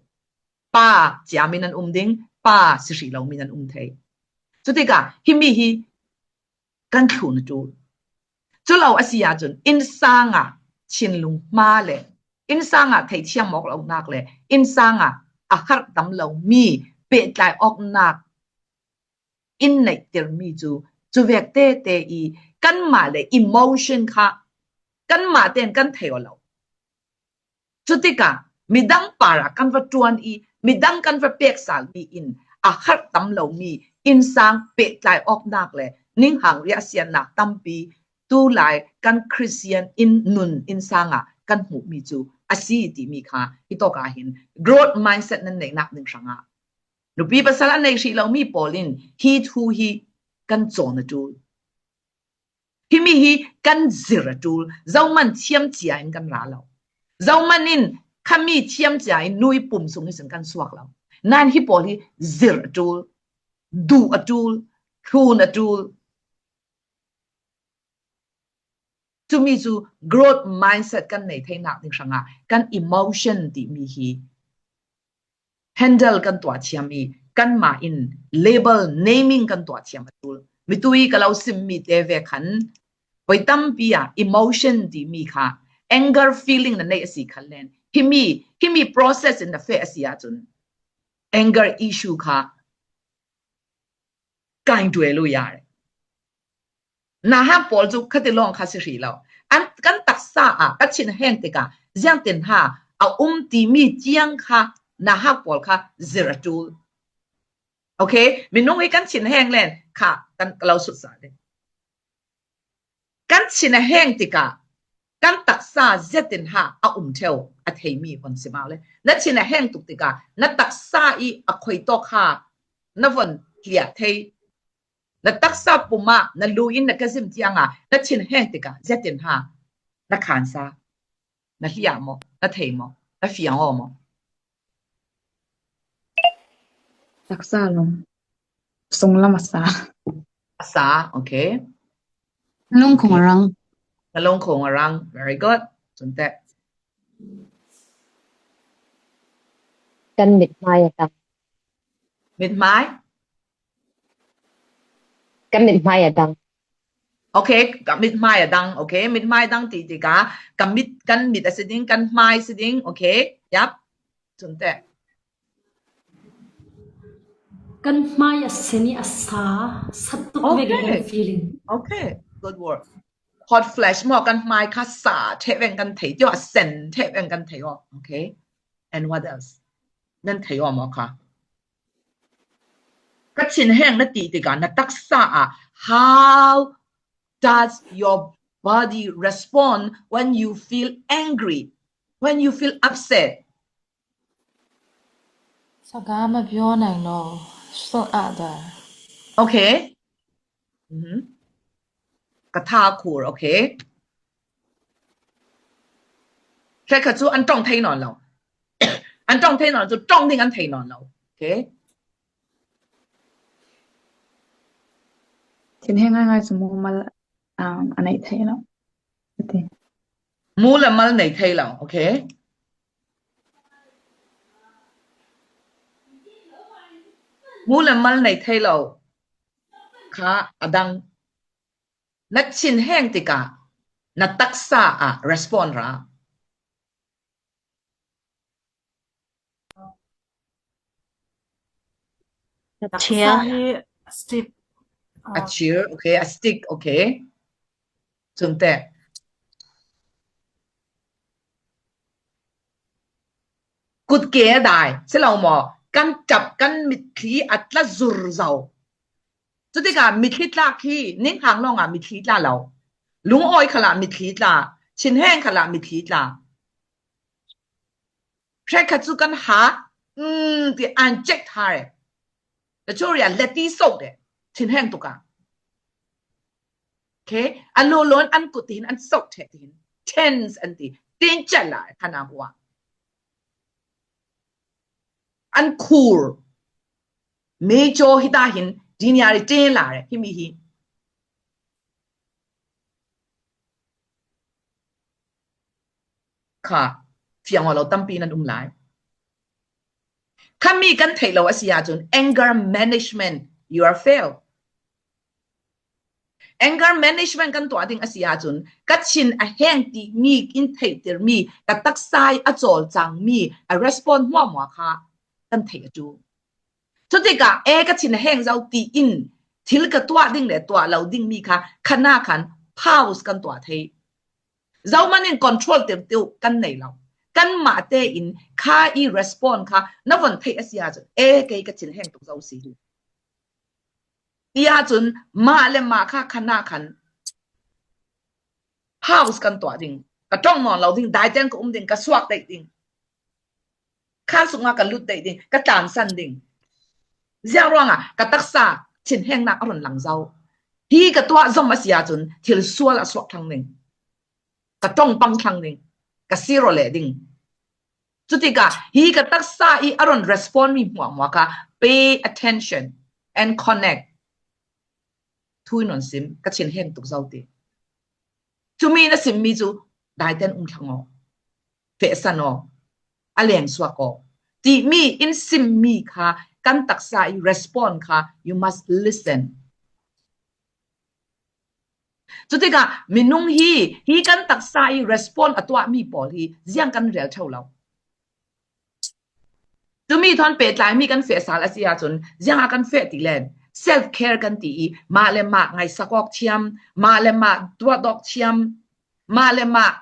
Pa ciami nan um ding, pa si hrih lomi nan um thei. Cutikah himi hi kan thlun a ṭul. Cu lo a si ahcun innsang ah thinlung hma le innsang ah theithiam awk lonak le innsang ah a harh tam lomi pehtlai awknak in neihtermi cu, cu vek tete i kanmah le emotion kha kanmah tein kan thei aw lo. Cutikah midang parah kan va ṭuan i midang kan va pek salmi in a harh tam lomi innsang pehtlai awknak le ninghang riahsiatnak tampi tulai kan Khristian inn nun innsang ah kan hmuhmi cu a si timi kha hitawk ah hin growth mindset nan neihnak ding hrangah nupi pasal a neih hrih lomi pawl in hi thu hi kan cawn a ṭul. Himi hi kan zir a ṭul. Zohman thiam cia in kan ra lo. Zohman in khami thiam cia in nu i pum sung ihsin kan suak lo. Nain hi pawl hi zir a ṭul, duh a ṭul, thlun a ṭul. Cumi cu growth mindset kan nei theinak ding hrangah kan emotion timi hi handle kan tuah thiam i kanmah in label, naming kan tuah thiam a ṭul. Mitu i ka lo simmi te ve khan voi tampi ah emotion timi kha anger feeling na neih a si khan len himi, himi process in na feh a si ahcun anger issue kha kain tuai lu ya. Nahak pawl cu khati lawng kha si hrih lo. An kan taksa ah ka thin heng tikah ziangtin ha a um timi tiang kha nahak pawl kha zir a ṭul. Okay, minung hi kan thin heng len kha kan ka lo sutsa ding. Kan thin a heng tikah kan taksa ziatin ha a um ṭheu a theimi von si mau le. Na thin a heng tuk tikah na taksa i a khoi tawk ha na von tliah thei. Na taksa pum ah na lu in na ka zim tiangah na thin heng tikah ziatin ha na khansa, na hliah maw, na thei maw, na fiang aw maw? Taksa lawng. Sunglam a sa. A sa, okay. Lungkhung a rang. Na lungkhung a rang. Very good. Cun teh. Kan mithmai a dang. Mithmai? Kan mithmai a dang. Okay, ka mithmai a dang. Okay, mithmai dang ti ti ka. Ka mit, kan mit a si ding, kan hmai si ding. Okay, yap. Cun teh. Kan hmai a sen i a sa, sa tuk vek i kan feeling. Okay, good work. Hot flash maw, kan hmai kha sa theh veng kan thei, tio a sen theh veng kan thei aw. Okay. And what else? Nan thei aw maw kha. Ka thinheng na ti ti ka, na taksa ah, how does your body respond when you feel angry, when you feel upset? Sagama bionang no, so ada. Okay. Mhm. Ka tha khur, okay. Hrekkhat cu an ṭong thei nawn lo. An ṭong thei nawn cu ṭong ding an thei nawn lo. Okay. Thinheng ngaingai cu mumal, um, a neih thei lo. Ati. Mu le mal nei thei lo, okay. Mu le mal nei thei lo kha a dang. Na thinheng tikah na taksa ah respond ra. Taksa hi stick. A chir, okay, a stick, okay. Cun teh. Kutke dai, si lo maw? Kan ṭap, kan mitthli a tla zur zo. Cutikah mitthli tla khi, ninghang lawngah mitthli tla lo. Lungawi khalah mitthli tla, thinheng khalah mitthli tla. Hrekkhat cu kan ha, mm, ti an cek thar e. Ka chori a leti so de, thinheng tukah. Okay, a lawlawn an kut tihin an so ṭheh tihin. Tense an ti, tin chat lai, khana hua. An khur. Mecho hita hin, diniari tin lai, himi hi. Kha, fiang lo tampi nan um lai. Khami kan theih lo a si ahcun anger management, you are fail. Anger management kan tuah ding a si ahcun ka thin a heng timi in theihtermi, ka taksa i a cawlcangmi, a respond hmuahhmuah kha kan theih a ṭul. Cutikah e ka thin a heng zo tiin thil ka tuah ding le tuah lo dingmi kha khana khan pause kan tuah thei. Zohman in control tirtu kan nei lo. Kanmah tein kha i respond kha na von theih a si ahcun e kei ka thin heng tuk zo si hi. Ti ahcun mah le mah kha khana khan pause kan tuah ding. Ka ṭong nawn lo ding, daiten ka um ding, ka suak daih ding. Khan sungah ka lut daih ding, ka tlansan ding. Ziang ruangah ka taksa thinhengnak a run lang zo. Hi ka tuah zom a si ahcun thil sual a suak thlang ding. Ka ṭong pang thlang ding. Ka siro leh ding. Cutikah hi ka taksa i a run respond mi hmuahhmuah kha pay attention and connect. Thu in on sim, ka thinheng tuk zo ti. Cumi na simmi cu daiten um thlang aw, fehsan aw, a lengsuak aw timi in simmi kha kan taksa i respond kha you must listen. Cutikah minung hi, hi kan taksa i respond a tuahmi pawl hi ziang kan rel ṭheu lo. Cumi thawn pehtlaimi kan feh sal a si ahcun ziangah kan feh ti len self care kan ti i mah le mah ngaihsak awk thiam, mah le mah duahdawk thiam, mah le mah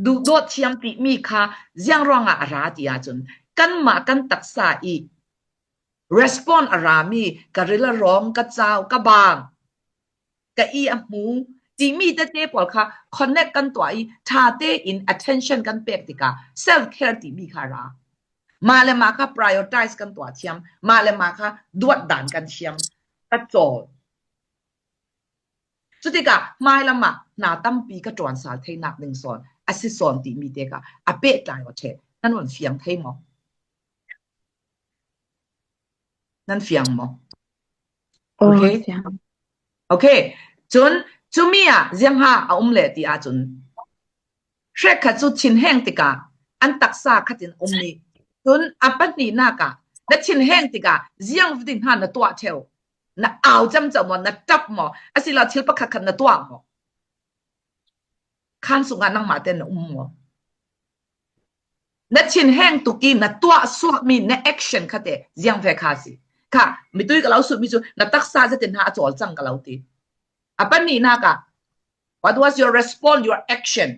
duhdawt thiam timi kha ziang ruangah a ra ti ahcun kanmah kan taksa i respond a rami ka ril a rawng, ka cau, ka baang, ka i a hmu timi tete pawl kha connect kan tuah i ṭha tein attention kan pek tikah self care timi kha ra. Mah le mah kha prioritize kan tuah thiam, mah le mah kha duat dan kan thiam, ka cawl. Cutikah hmailam ah hna tampi ka ṭuan sal theinak ding sawn a si sawn timi te kha a pehtlai aw ṭheh. Nan von fiang thei maw? Nan fiang maw? Oh, Okay. Fiang. Okay. Cun cumi ah ziangha a um le ti ahcun Hrekkhat cu thinheng tikah an taksa khatin um mi. Cun a pahnihnak ah na thinheng tikah ziang vitin hna na tuah ṭheu. Na au camcam maw, na ṭap maw, asiloah thil pakhatkhat na tuah maw? Khaan sungah nangmah te na um maw? Na thinheng tuk i na tuah suakmi na action kha te ziang ve kha a si. Kha, mitui ka lo sutmi cu na taksa zetin hna a cawlcang ka lo ti. A pahnihnak ah, what was your response, your action?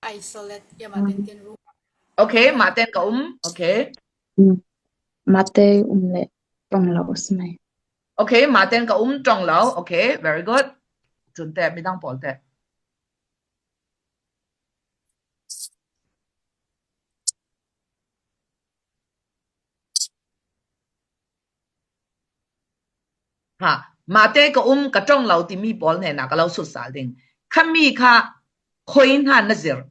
Isolate, ya, mah ten ten ru. Okay, mah ten ka um. Okay. Mm. Mah te um le ṭong lo si mai. Okay, mah ten ka um, ṭong lo. Okay, very good. Cun te midang pawl te. Ha, mah te ka um, ka ṭong lo timi pawl hnenah ka lo sut sal ding. Khami kha khoi hna na zir?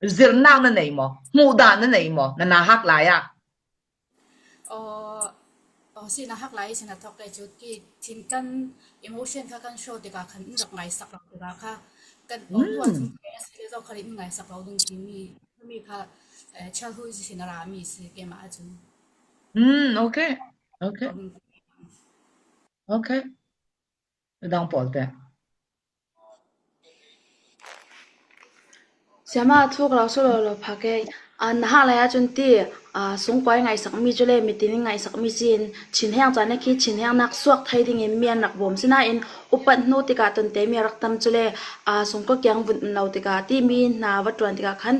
Zirnak na nei maw? Hmuhdah na nei maw? Na nauhak lai ah? Aw, aw, si nauhak lai ihsin a thawk le cu ti thin kan emotion kha kan show tikah khan in rak ngaisak lo tikah kha kan aw, mm, tuah cun a si le zoh kha in ngaisak lo ding timi, mi kha, eh, childhood ihsin a rami si keimah ah cun. Mm, okay. Okay. Okay. Midang pawl te. Siama, thu ka lo sut lo lo pha ke. Ah, nauhak lai ahcun ti, ah, sungkuai ngaisakmi cu le mitin in ngaisakmi sin thinheng caan khi thinhengnak suak thei dingin mi an rak bawm. Sinain upat hnu tikah tonte mi a rak tam cu le, ah, sungkua kiang vun um lo tikah timi hna va ṭuan tikah khan,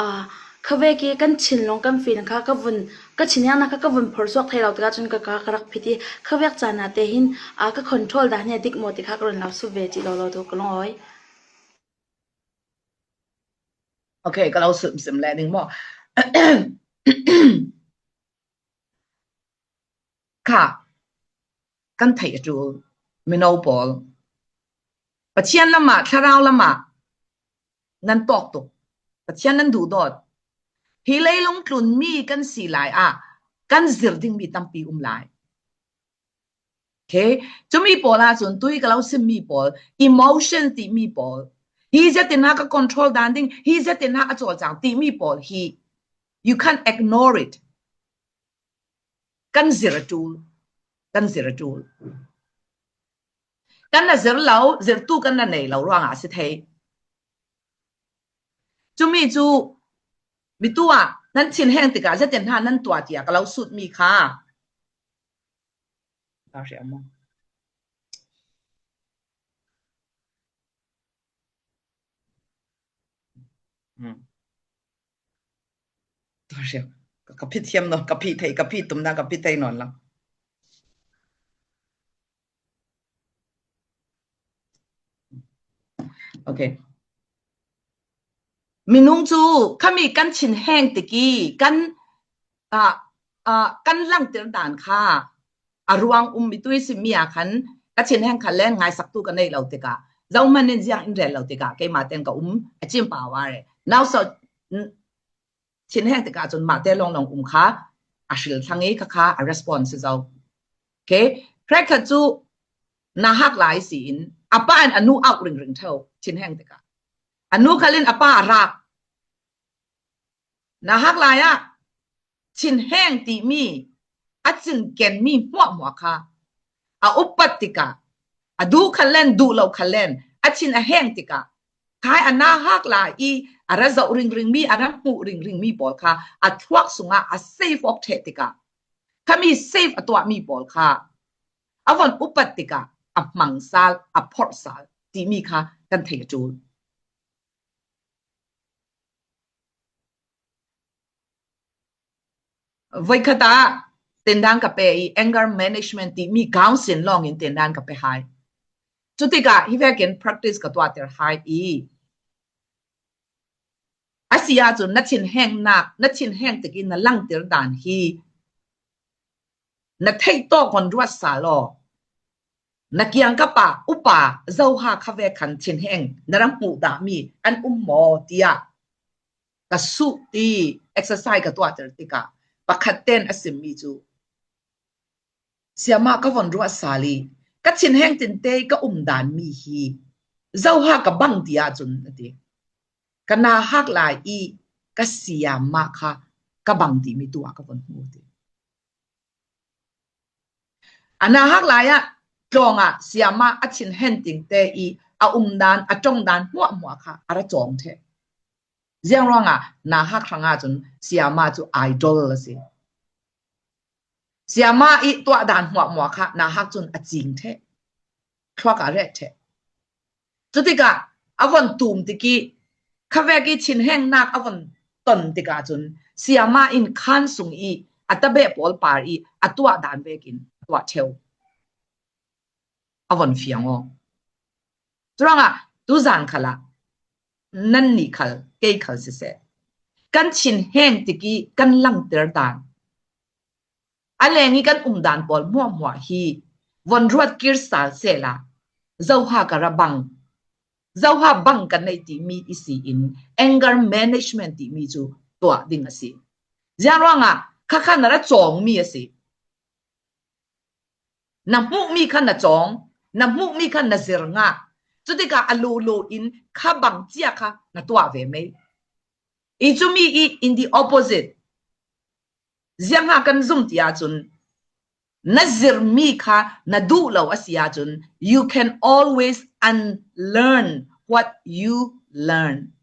ah, khavek i kan thinlung kan fin kha ka vun, ka thinhengnak kha ka vun phorsuak thei lo tikah cun ka ka ka rak phit i khavek caan ah te hin, ah, ka control dah hna dik maw ti kha ka run lo sut ve cih lo lo tu ka lungawi. Okay, ka lo sim sim le ning maw? Kha, kan theih a ṭul, mino pawl. Pathian lamah, thlarau lamah nan tawk tuk. Pathian nan duhdawt. Hi leilung tlunmi kan si lai ah kan zir dingmi tampi um lai. Okay? Cumi pawl ahcun tui ka lo simmi pawl, emotion timi pawl, hi zetin ha ka control dan ding, hi zetin ha a cawlcang timi pawl hi, you can't ignore it. Kan zir a ṭul. Kan zir a ṭul. Kan na zir lo, zirtu kan na nei lo ruangah a si thei. Cumi cu mitu ah nan thinheng tikah zetin ha nan tuah tiah ka lo sutmi kha. Ka hria maw? Hmm. Ka hria. Ka, ka phit thiam nawn, ka phit thei, ka phit tumnak, ka phit thei nawn lo. Okay. Minung cu khami kan thinheng tik i kan, ah, ah, kan langter dan kha a ruang um i tui simmi ah khan ka thinheng kha len ngaisaktu ka neih lo tikah, zohman in ziang in rel lo tikah, keimah ten ka um a cim pau a re. Nau so, n-, thinheng tikah cun mahte lawnglawng um kha a hril thlang i kha kha a response si zo. Okay? Hrekkhat cu nauhak lai si in a pa in a nu auh ringring ṭheu thinheng tikah. A nu khal in a pa a rak. Nauhak lai ah thinheng timi a cinkenmi hmuahhmuah kha a upat tikah, a duh khan len, duh lo khan len, a thin a heng tikah, khai a nauhak lai i a ra zoh ringringmi, a ra hmuh ringringmi pawl kha a thluak sungah a safe awk ṭheh tikah, khami safe a tuahmi pawl kha a von upat tikah a hmang sal, a phorh sal timi kha kan thei a ṭul. Voikhat ah tindan ka pe i anger management timi counseling lawng in tindan ka pe hai. Cutikah hi vekin practice ka tuahter hai i a si ahcun na thinhengnak, na thinheng tikin na langter dan hi na theih tawk hon ruat sal aw. Na kiangkap ah upa zoha kha ve khan thinheng na rak hmuh dahmi an um maw tiah ka sut i exercise ka tuahter tikah pakhat ten a simmi cu Siama ka von ruah sal i, ka chinheng tinte ka umdan mi hi, zoha ka bang ti ahcun a ti. Ka nahak lai i ka siama kha ka bang timi tu ah ka von hmu ti. A nahak lai ah tlawng ah siama a chinheng tinte i a umdan, a ṭongdan hmuahhmuah kha a ra cawng ṭheh. Ziang ruangah nahak hrang ahcun siama cu idol a si. Siama i tuahdan hmuahhmuah kha nahak cun a cing ṭheh, thluak ah a reh ṭheh. Cutikah a von tum tik i khavek i chinhengnak a von ton tikah cun siama in khaan sung i a tabeh pawl par i a tuahdan vekin a tuah ṭheu. A von fiang aw. Curuangah tuzan khalah nannih khal, kei khal siseh, kan chinheng tik i kan langter dan, a leng i kan umdan pawl hmuahhmuah hi von ruat kir sal sehla, zoha ka ra bang, zoha bang kan nei timi i si in anger management timi cu tuah ding a si. Ziang ruangah kha kha na ra cawngmi a si. Na hmuhmi kha na cawng, na hmuhmi kha na zir ngah. Cutikah a lolo in kha bang cia kha na tuah ve mei. I cumi i in the opposite. Ziangha kan zum ti ahcun na zirmi kha na duh lo a si ahcun you can always unlearn what you learn.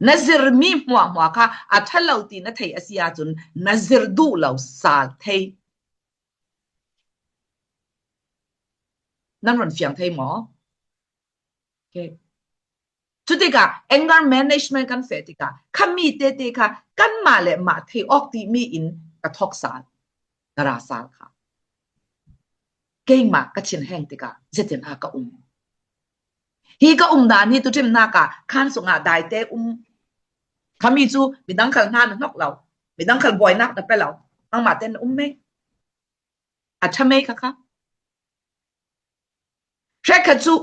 Na zirmi hmuahhmuah kha a ṭha lo ti na theih a si ahcun na zir duh lo sal thei. Nan run fiang thei maw? Okay. Cutikah anger management kan feh tikah khami tete kha kanmah le mah theih awk timi in ka thawk sal, ka ra sal kha. Keimah ka chinheng tikah zetin a ka um. Hi ka umdan hi tuṭimnak ah khaan sungah daite um. Khami cu midang khal hna na hnok lo, midang khal buainak na pe lo, nangmah ten na um mei. A ṭha mei kha kha. Hrekkhat cu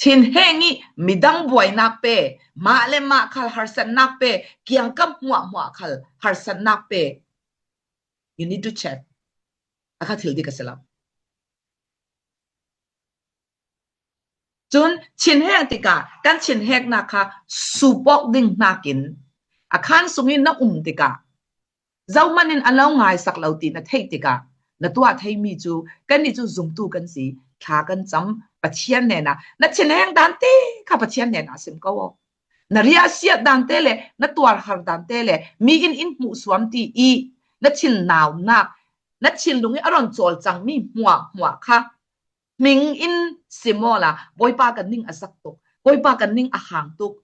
thinheng i midang buainak pe, mah le mah khal harsatnak pe, kiangkap hmuahhmuah khal harsatnak pe. You need to check. A kha thil dik a si lo. Cun chinhek tikah kan chinheknak kha sup awk ding hnakin a khaan sungin na um tikah zohman in a lo ngaisak lo ti na theih tikah na tuah theimi cu kannih cu zumtu kan si, thla kan cam, Pathian hnenah na chinheng dan te kha Pathian hnenah sim ko aw. Na riahsiat dan te le na tuarhar dan te le mi in in hmuhsuam ti i na thin naunak, na thinlung i a ron cawlcangmi hmuahhmuah kha hming in sim awla, Bawipa ka ning a zak tuk, Bawipa ka ning a hang tuk,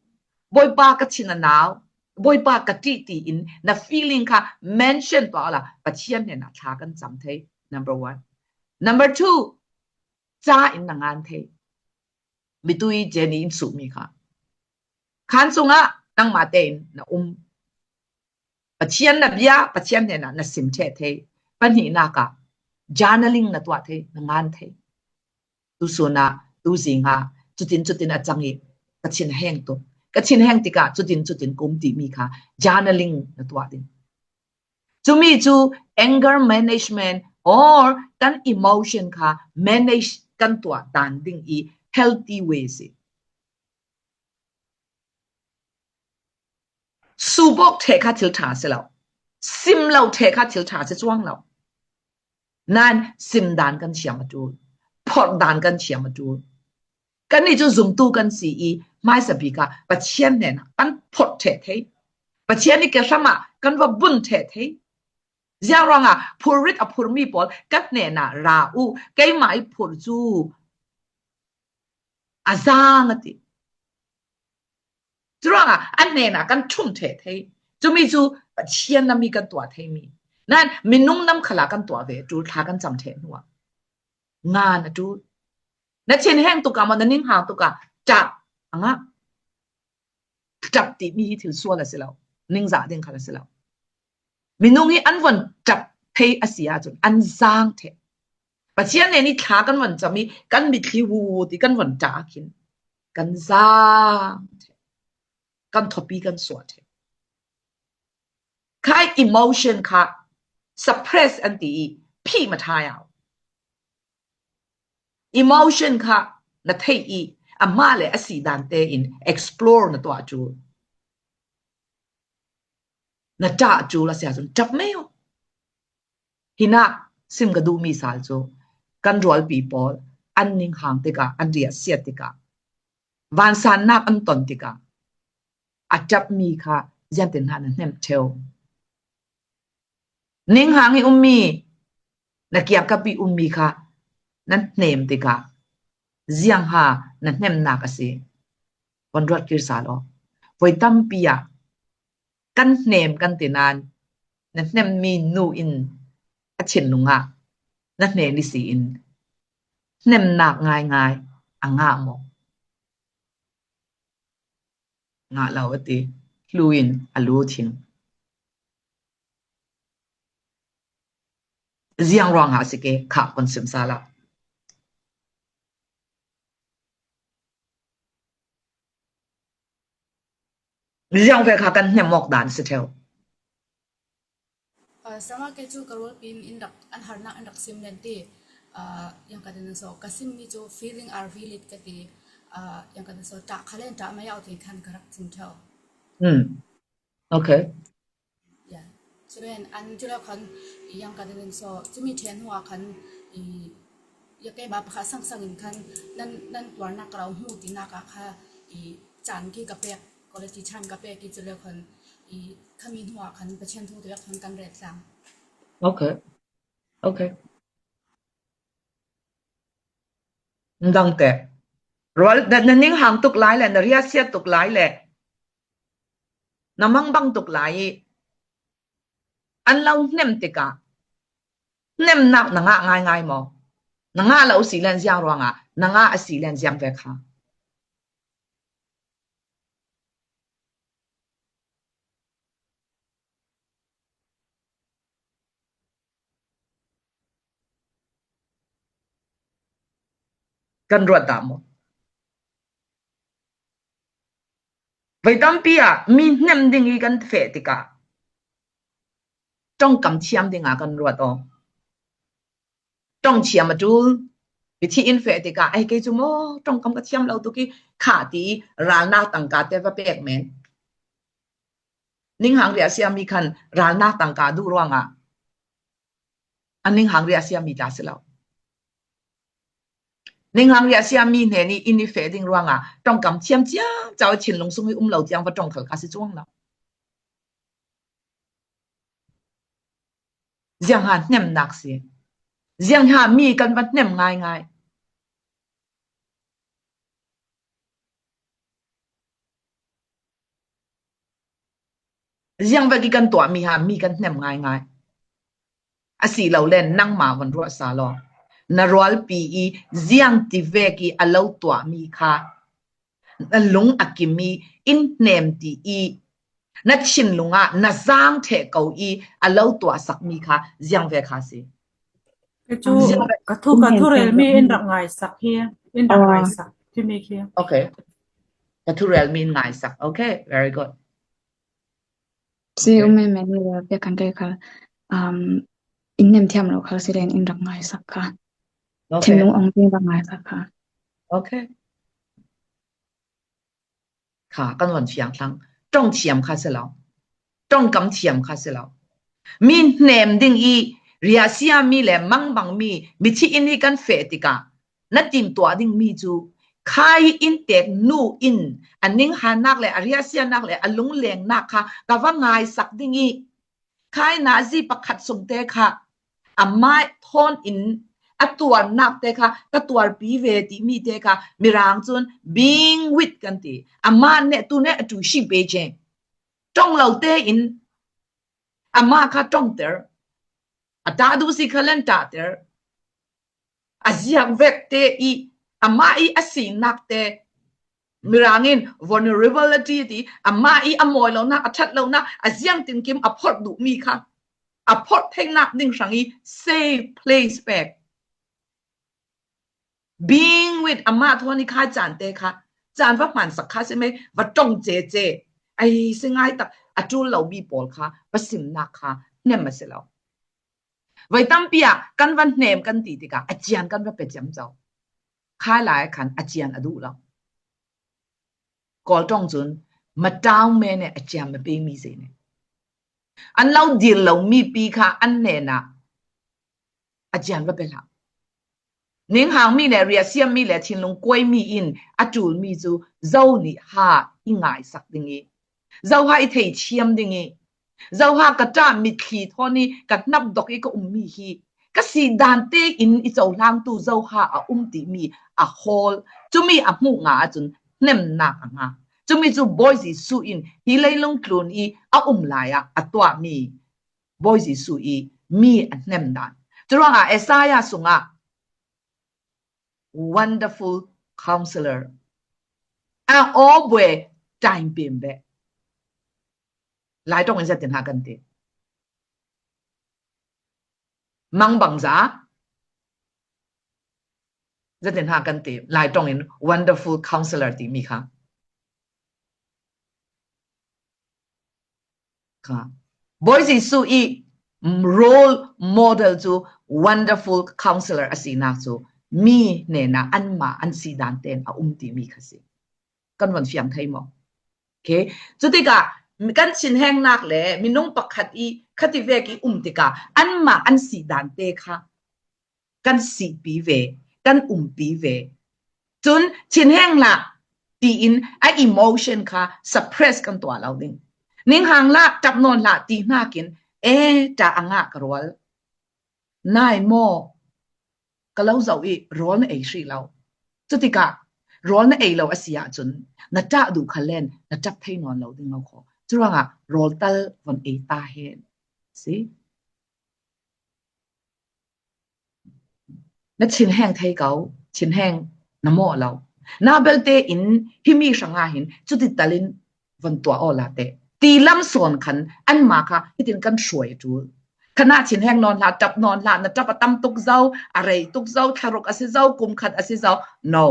Bawipa ka thin a nau, Bawipa ka ṭih tiin na feeling kha mention tuah awla, Pathian hnenah thla kan cam thei. Number one. Number two, ca in na ngan thei. Mitui Jenny in suhmi kha. Khaan sungah nangmah tein na um. Pathian na bia, Pathian hnenah na sim ṭheh thei. Pahnihnak ah journaling na tuah thei, na ngan thei. Tusun ah, tuzing ah, cutin cutin a cang i ka chinheng tuk. Ka chinheng tikah cutin cutin ka um timi kha journaling na tuah ding. Cumi cu anger management or kan emotion kha manage kan tuah dan ding i healthy way si. Sup awk ṭheh kha thil ṭha a si lo. Sim lo ṭheh kha thil ṭha a si cuang lo. Nain sim dan kan thiam a ṭul, phorh dan kan thiam a ṭul. Kannih cu zumtu kan si i hmaisa bik ah Pathian hnenah kan phorh ṭheh thei. Pathian i kehram ah kan va bunh ṭheh thei. Ziang ruangah phurrit a phurmi pawl kan hnenah ra u, keimah i phurh cu a zaang a ti. Curuangah an hnenah kan ṭhum ṭheh thei. Cumi cu Pathian nammi kan tuah theimi. Nain minung nam khalah kan tuah ve a ṭul, thla kan cam ṭheh hnuah. Ngan a ṭul. Na chinheng tukah maw, na ninghang tukah ṭap a ngah. Ṭap timi hi thil sual a si lo, ningzah ding khal a si lo. Minung hi an von ṭap thei a si ahcun an zaang ṭheh. Pathian nen i thla kan von cam i kan mitthli hu ti kan von ṭah khin kan zaang ṭheh, kan thupi kan suah ṭheh. Kha emotion kha suppress an ti i phih mathai au. emotion kha na thei i, amah le a si dan te in explore na tuah cu, na ṭah cu la sia cun ṭap mai uh. Hinak sim ka duhmi sal cu kan rualpi pawl an ninghang tikah, an riahsiat tikah, vansannak an ton tikah a ṭapmi kha ziangtin hna na hnemh ṭheu? Ninghang i ummi, na kiangkap i ummi kha nan hnem tikah ziangha na hnemnak a si? Von ruat kir sal aw. Voi tampi ah kan hnem kan ti nain na hnemmi nu in a thinlung ah na hnen i si in hnemnak ngaingai a ngah maw? Ngah lo a ti. Hlu in a lu thim. Ziang ruangah a si ke khah kon sim sal ah. Ziang ve kha kan hnem awk dan si ṭheu. Sama ke cu ka rualpi in in rak, an harnak in rak sim len ti. Yang ka ding so ka simmi cu feeling are valid ka ti. Yang ka ding so ṭah kha len ṭah mai au ti khan ka rak chim ṭheu. Hmm. Okay. Cun an cu le khan yang ka ding so cumi ṭhen hnu ah khan i ya keimah pakhat sangsang in khan nan, nan tuarnak ka lo hmu tinak ah kha i caan khi ka pek, quality time ka pek i cu le khan i khami hnu ah khan Pathian thu te khan kan ret tlang. Okay. Okay. Ndang te. Rual, na, na ninghang tuk lai le, na riahsiat tuk lai le, na mangbang tuk lai i an lo hnem tikah hnemnak na ngah ngaingai maw? Na ngah lo si len ziang ruangah, na ngah a si len ziang ve kha? Kan ruat dah maw? Voi tampi ah mi hnem ding i kan feh tikah ṭongkam thiam dingah kan ruat aw. Ṭong thiam a ṭul. Mithi in feh tikah, "Ai, kei cu maw ṭongkam ka thiam lo tuk i," khah ti i ralnak tangka te va pek men. Ninghang riahsiami khan ralnak tangka duh ruangah a ninghang riahsiami tla si lo. Ninghang riahsiami hnen i inn i feh ding ruangah ṭongkam thiam ciamco i thinlung sung i um lo tiang va ṭong khal kha si cuang lo. Ziangha hnemnak si. Ziangha mi kan va hnem ngaingai. Ziang vek i kan tuahmi ha mi kan hnem ngaingai. A si lo len nangmah von ruah sa law. Na rualpi i ziang ti vek i a lo tuahmi kha na lung a kim i in hnem ti i na thinlung ah na zaang ṭheh ko i a lo tuahsakmi kha ziang ve kha si. Kei cu ka thu, ka thurelmi in rak ngaisak hi, in rak ngaisak timi khi. Okay. Ka thurelmi in ngaisak. Okay, very good. Si um men men ni le pek kan kai kha. Um, in nem thiam lo kha si len in rak ngaisak kha. Thinlung ong in rak ngaisak kha. Okay. Kha kan von fiang thlang. Ṭong thiam kha si lo. Ṭongkam thiam kha si lo. Mi hnem ding i riahsiami le mangbangmi mithi in i kan feh tikah na timtuah dingmi cu khai in tek nu in a ninghannak le a riahsianak le a lunglengnak kha ka va ngaisak ding i khai nazi pakhat sungte kha amah thawn in a tuarnak te kha ka tuarpi ve timi te kha Mirang cun being with kan ti. Amah ne tu ne a tu shi Beijing. Ṭong lo tein amah kha ṭongter. A ṭah duh si kha len ṭahter. A ziak vek te i amah i a sinak te Mirang in vulnerability ti amah i a mawi lonak, a ṭhat lonak, a ziangtinkim a phorh duhmi kha a phorh theinak ding hrang i safe place pek. Being with amah thawn i khai caan te kha caan va hmansak kha si mei, va ṭong cece. Ai si ngai tak a ṭul lo mi pawl kha va simnak kha hnem a si lo. Voi tampi ah kan va hnem kan ti tikah a cian kan va pe ciamco. khai lai khan a cian a duh lo. Kawl ṭawng cun matau me ne a cian ma pe mi zei ne. An lo dil lo mi pi kha an hnenah a cian va pe hlah. Ning hang mi le riahsiam mi le thinlung kuai mi in a ṭul mi cu zo nih ha i ngaisak ding i, zo ha i thei thiam ding i, zo ha ka ṭah mitthli thawn i ka hnap dok i ka um mi hi ka si dan tein i cohlangtu zo ha a um ti mi a hawl, cumi a hmuh nga ahcun hnemnak a ngah. Cumi cu Bawi Jesuh in hi leilung tlun i a um lai ah a tuah mi Bawi Jesuh i mi a hnem dan. Curuangah Isaiah sungah wonderful counselor, a aw bwe time pem be. Lai ṭawng in zetin ha kan ti. Mang bangza zetin ha kan ti. Lai ṭawng in wonderful counselor ti mi kha. Kha. Bawi Jesuh i role model cu wonderful counselor a sinak cu mi hnenah anmah an si dan tein a um ti mi kha si. Kan von fiang thei maw? Okay. Cutikah kan thinhengnak le minung pakhat i khati vek i um tikah anmah an si dan te kha kan sihpi ve, kan umpi ve. Cun thinheng hlah tiin a emotion kha suppress kan tuah lo ding. Ning hang hlah, ṭap nawn hlah ti hnakin, e, ṭah a ngah ka rual. Nai maw? Ka lo zoh i rawl na ei hrih lo. Cutikah rawl na ei lo a si ahcun na ṭah duh khal len na ṭap thei nawn lo ding lo kho. Curuangah rawl tal von ei ta hen. Si? Na thinheng thei ko, thinheng na mawh lo. Na belte in himi hrangah hin cuti talin von tuah awla te. Ti lam sawn khan anmah kha hitin kan hruai a ṭul. Khanah thinheng nawn hlah, ṭap nawn hlah, na ṭap a tam tuk zo, a rei tuk zo, thlaruk a si zo, kum khat a si zo. No.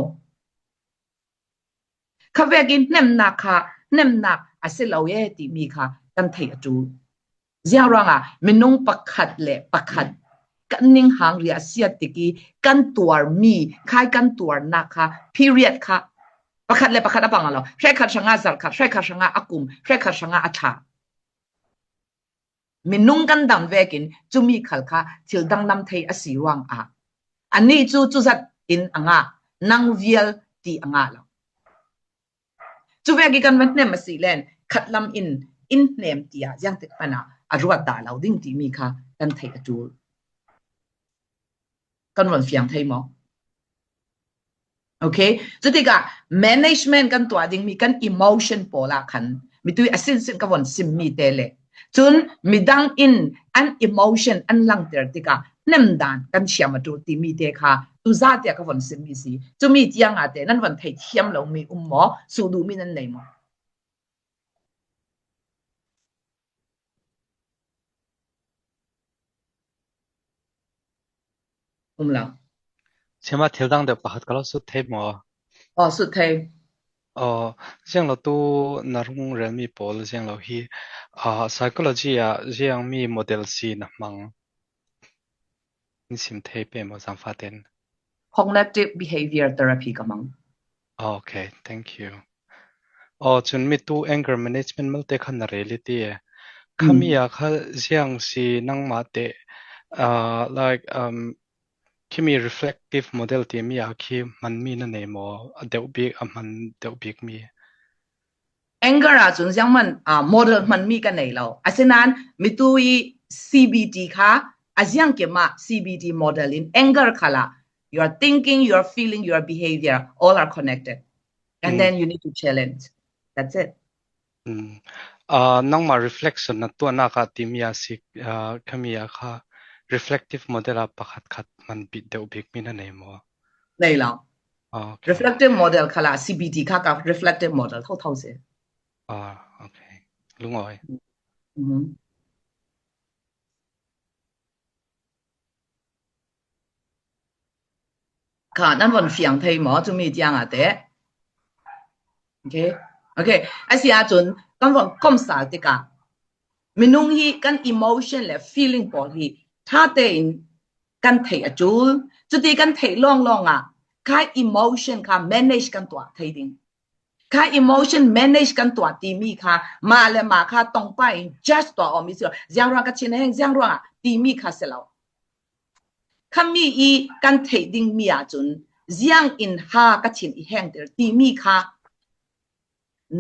Kha vekin hnemnak kha hnemnak a si lo e timi kha kan theih a ṭul. Ziang ruangah minung pakhat le pakhat kan ning hang riahsiat tik i kan tuar mi, khai kan tuarnak kha period kha pakhat le pakhat a pang a lo. Hrekkhat hrangah zarh khat, hrekkhat hrangah a kum, hrekkhat hrangah a thla. Minung kan dam vekin cumi khal kha thil danglam thei a si ruangah anih cu cuzat in a ngah, nang vial ti a ngah lo. Cu vek i kan van hnem a si len khatlam in in hnem tiah ziangtik hmanh ah a ruat dah lo ding timi kha kan theih a ṭul. Kan von fiang thei maw? Okay. Cutikah management kan tuah dingmi kan emotion pawl ah khan mitui a sinsin ka von simmi te le cun midang in an emotion an langter tikah hnemdan kan thiam a ṭul timi te kha tuza tiah ka von simmi si. Cumi tiang ah te nan von theithiam lomi um maw? Suh duhmi nan nei maw? Um lo. Siama, thil dang deuh pakhat ka lo sut thei maw? Aw, sut thei. Aw, ziang lo tu na rung relmi pawl ziang lo hi, ah, psychology ah ziang mi model si na hmang? In sim thei pe maw, zangfah ten? Cognitive behavior therapy ka hmang. Okay, thank you. Aw, cun mitu anger management malte kha na rel i ti e. Khami ah kha ziang si nangmah te, ah, like, um, khimi reflective model timi ah khi hmanmi na nei maw? A deuh bik, a hman deuh bik mi. Anger ah cun ziang hman, ah, model hmanmi ka nei lo. Asinain mitu i C B T kha a ziang kim ah C B T model in anger khalah your thinking, your feeling, your behavior all are connected. And then you need to challenge. That's it. Mm. Ah, nangmah reflection na tuahnak ah timi ah si, ah, khami ah kha reflective model ah pakhat khat hman bik deuh bik mi na nei maw? Nei lo. Okay. Reflective model khalah C B T kha ka reflective model thotho si. Ah, okay. Lungawi. Mhm. Kha nan von fiang thei maw? Cumi tiang ah te. Okay. Okay. A si ahcun kan von komsal tikah minung hi kan emotion le feeling pawl hi ṭha tein kan theih a ṭul. Cuti kan theih lawnglawng ah Kha emotion kha manage kan tuah thei ding. Kha emotion manage kan tuah timi kha, mah le mah kha tongpa in judge tuah om i si lo. Ziang ruang ka chin heng, ziang ruang ah timi kha si lo. Kha mi i kan theih ding mi ah cun, ziang in ha ka chin i hengtir timi kha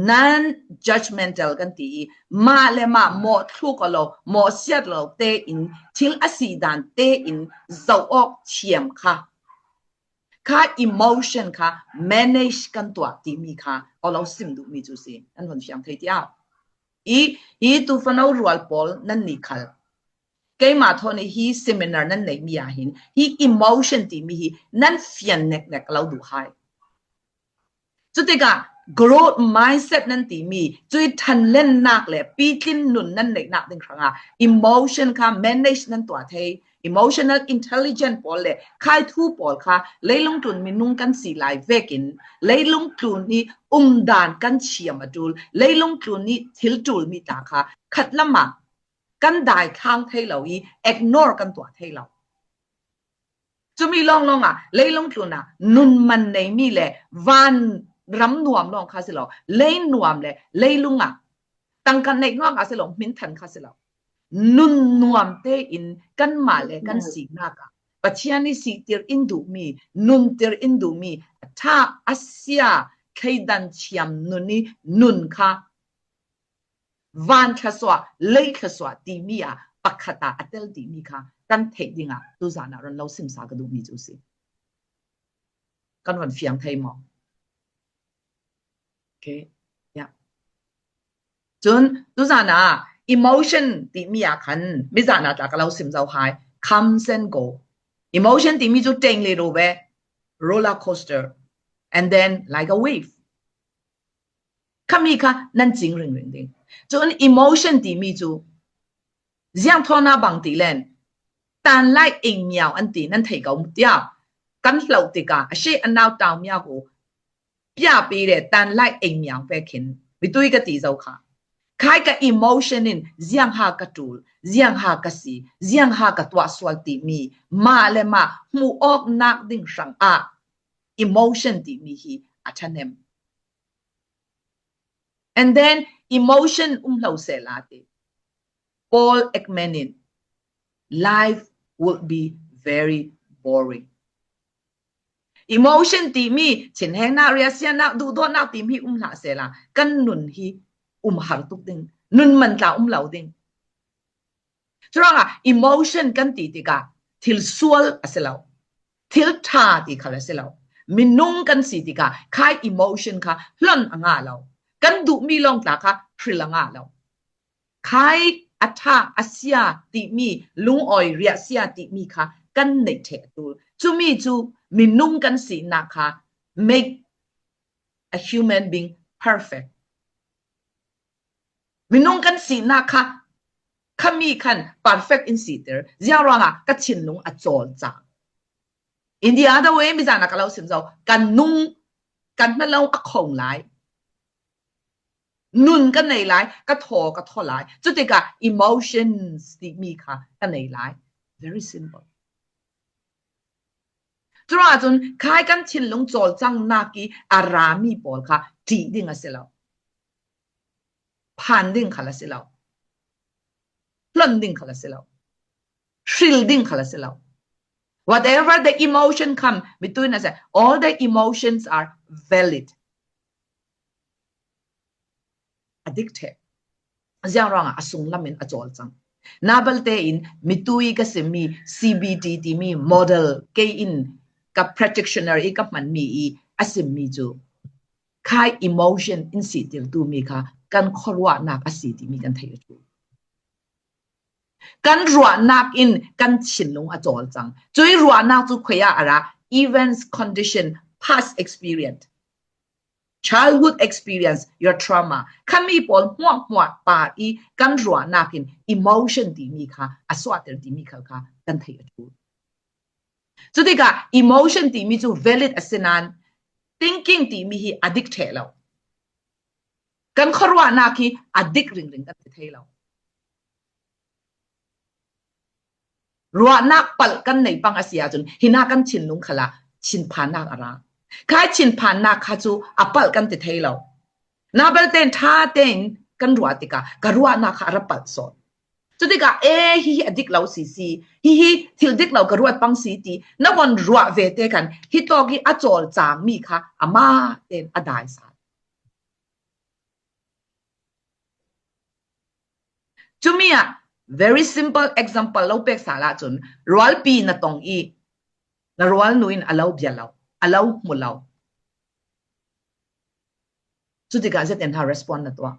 non-judgmental kan ti i, mah le mah mawh thluk aw lo, mawh siat lo te in, thil a si dan te in zoh awk thiam kha, kha emotion kha manage kan tuah timi kha ka lo sim duhmi cu si. An von fiang thei tiah i, i tu fano rual pawl nan ni khal, keimah thawn i hi seminar nan neihmi ah hin hi emotion timi hi nan fian neknek lo duh hai. Cutikah growth mindset nan timi, cui ṭhanlennak le pitlin nun nan neihnak ding hrangah emotion kha manage nan tuah thei, emotional intelligence pawl le khaithu pawl kha leilung tlun minung kan si lai vekin, leilung tlun i umdan kan thiam a ṭul, leilung tlun i thil ṭulmi ta kha khat lamah kan dai thlang thei lo i ignore kan tuah thei lo. Cumi lawnglawng ah leilung tlun ah nun man neimi le van ram nuam lawng kha si lo, lei nuam le leilung ah tangka neih nuam kha si lo, hminthan kha si lo, nun nuam tein kanmah le kan sinak ah Pathian i sihtir in duhmi, nuntir in duhmi, a ṭha a sia, thleidan thiam nun i nun kha van thlasuah, lei thlasuah timi ah pakhat ah a tel timi kha kan theih dingah tuzan ah ron lo simsa ka duhmi cu si. Kan ron fiang thei maw? Okay. Yeah. Cun tuzan ah emotion timi ah khan mizan ah tla ka lo sim zo hai, comes and go. Emotion timi cu ṭeng le ro ve, roller coaster, and then like a wave. Khami kha nan cing ringring ding. Cun emotion timi cu ziang thawn ah bang ti len, tan lai eng miau an ti nan thei ko tiah kan hloh tikah a she a nau tau miau ko piapi le tan lai eng miau pek hin mitui ka ti zo kha. Khai ka emotion in ziang ha ka ṭul, ziang ha ka si, ziang ha ka tuah sual timi mah le mah hmuh awknak ding hrangah emotion timi hi a ṭhanem. And then emotion um hlo sehla ti. Paul Ekman in, "Life would be very boring." Emotion timi, thinhengnak, riahsianak, duhdawtnak timi um hlah sehla kan nun hi um har tuk ding, nun man tla um lo ding. Curuangah emotion kan ti tikah thil sual a si lo, thil ṭha ti khal a si lo. Minung kan si tikah khai emotion kha hlon a ngah lo, kan duhmi lawng tla kha hril a ngah lo. Khai a ṭha a sia timi, lungawi riahsia timi kha kan neih ṭheh a ṭul. Cumi cu minung kan sinak kha make a human being perfect. Minung kan sinak kha, khami khan perfect in siter. Ziang ruangah ka thinlung a cawlcang. In the other way, mizan ah ka lo sim zo, ka nung, ka hnalawng a khong lai. Nun ka nei lai, ka thaw, ka thaw lai. Cutikah emotions timi kha ka nei lai. Very simple. Curuangah cun khai kan thinlung cawlcangnak i a rami pawl kha ṭih ding a si lo. Phan ding khal a si lo. Hlon ding khal a si lo. Hril ding khal a si lo. Whatever the emotion come, mitui na se, all the emotions are valid. A dik ṭheh. Ziang ruangah a sunglam in a cawlcang. Nabalte in mitui ka simmi C B T timi model kei in ka practitioner i ka hmanmi i a simmi cu khai emotion in sihtirtu mi kha kan khuaruahnak a si timi kan thei a ṭul. Kan ruahnak in kan thinlung a cawlcang. Cui ruahnak cu khuiah a ra, events, condition, past experience, childhood experience, your trauma. Khami pawl hmuahhmuah par i kan ruahnak in emotion timi kha a suahter timi khal kha kan thei a ṭul. Cutikah emotion timi cu valid a si nain thinking timi hi a dik ṭheh lo. Kan khuaruahnak hi a dik ringring kan ti thei lo. Ruahnak palh kan nei pang a si ahcun hinah kan thinlung khalah thinphannak a ra. Khai thinphannak kha cu a palh kan ti thei lo. Nabal ten ṭha tein kan ruah tikah ka ruahnak kha a ra palh sawn. Cutikah, e, hihi a dik lo sisi, hihi thil dik lo ka ruat pang si ti na von ruah ve te khan hi tawk i a cawlcangmi kha amah ten a dai sa. Cumi ah very simple example lo pek sal ahcun rualpi na tong i na rualnu in a lo bia lo, a lo hmu lo. Cutikah zetin ha respond na tuah.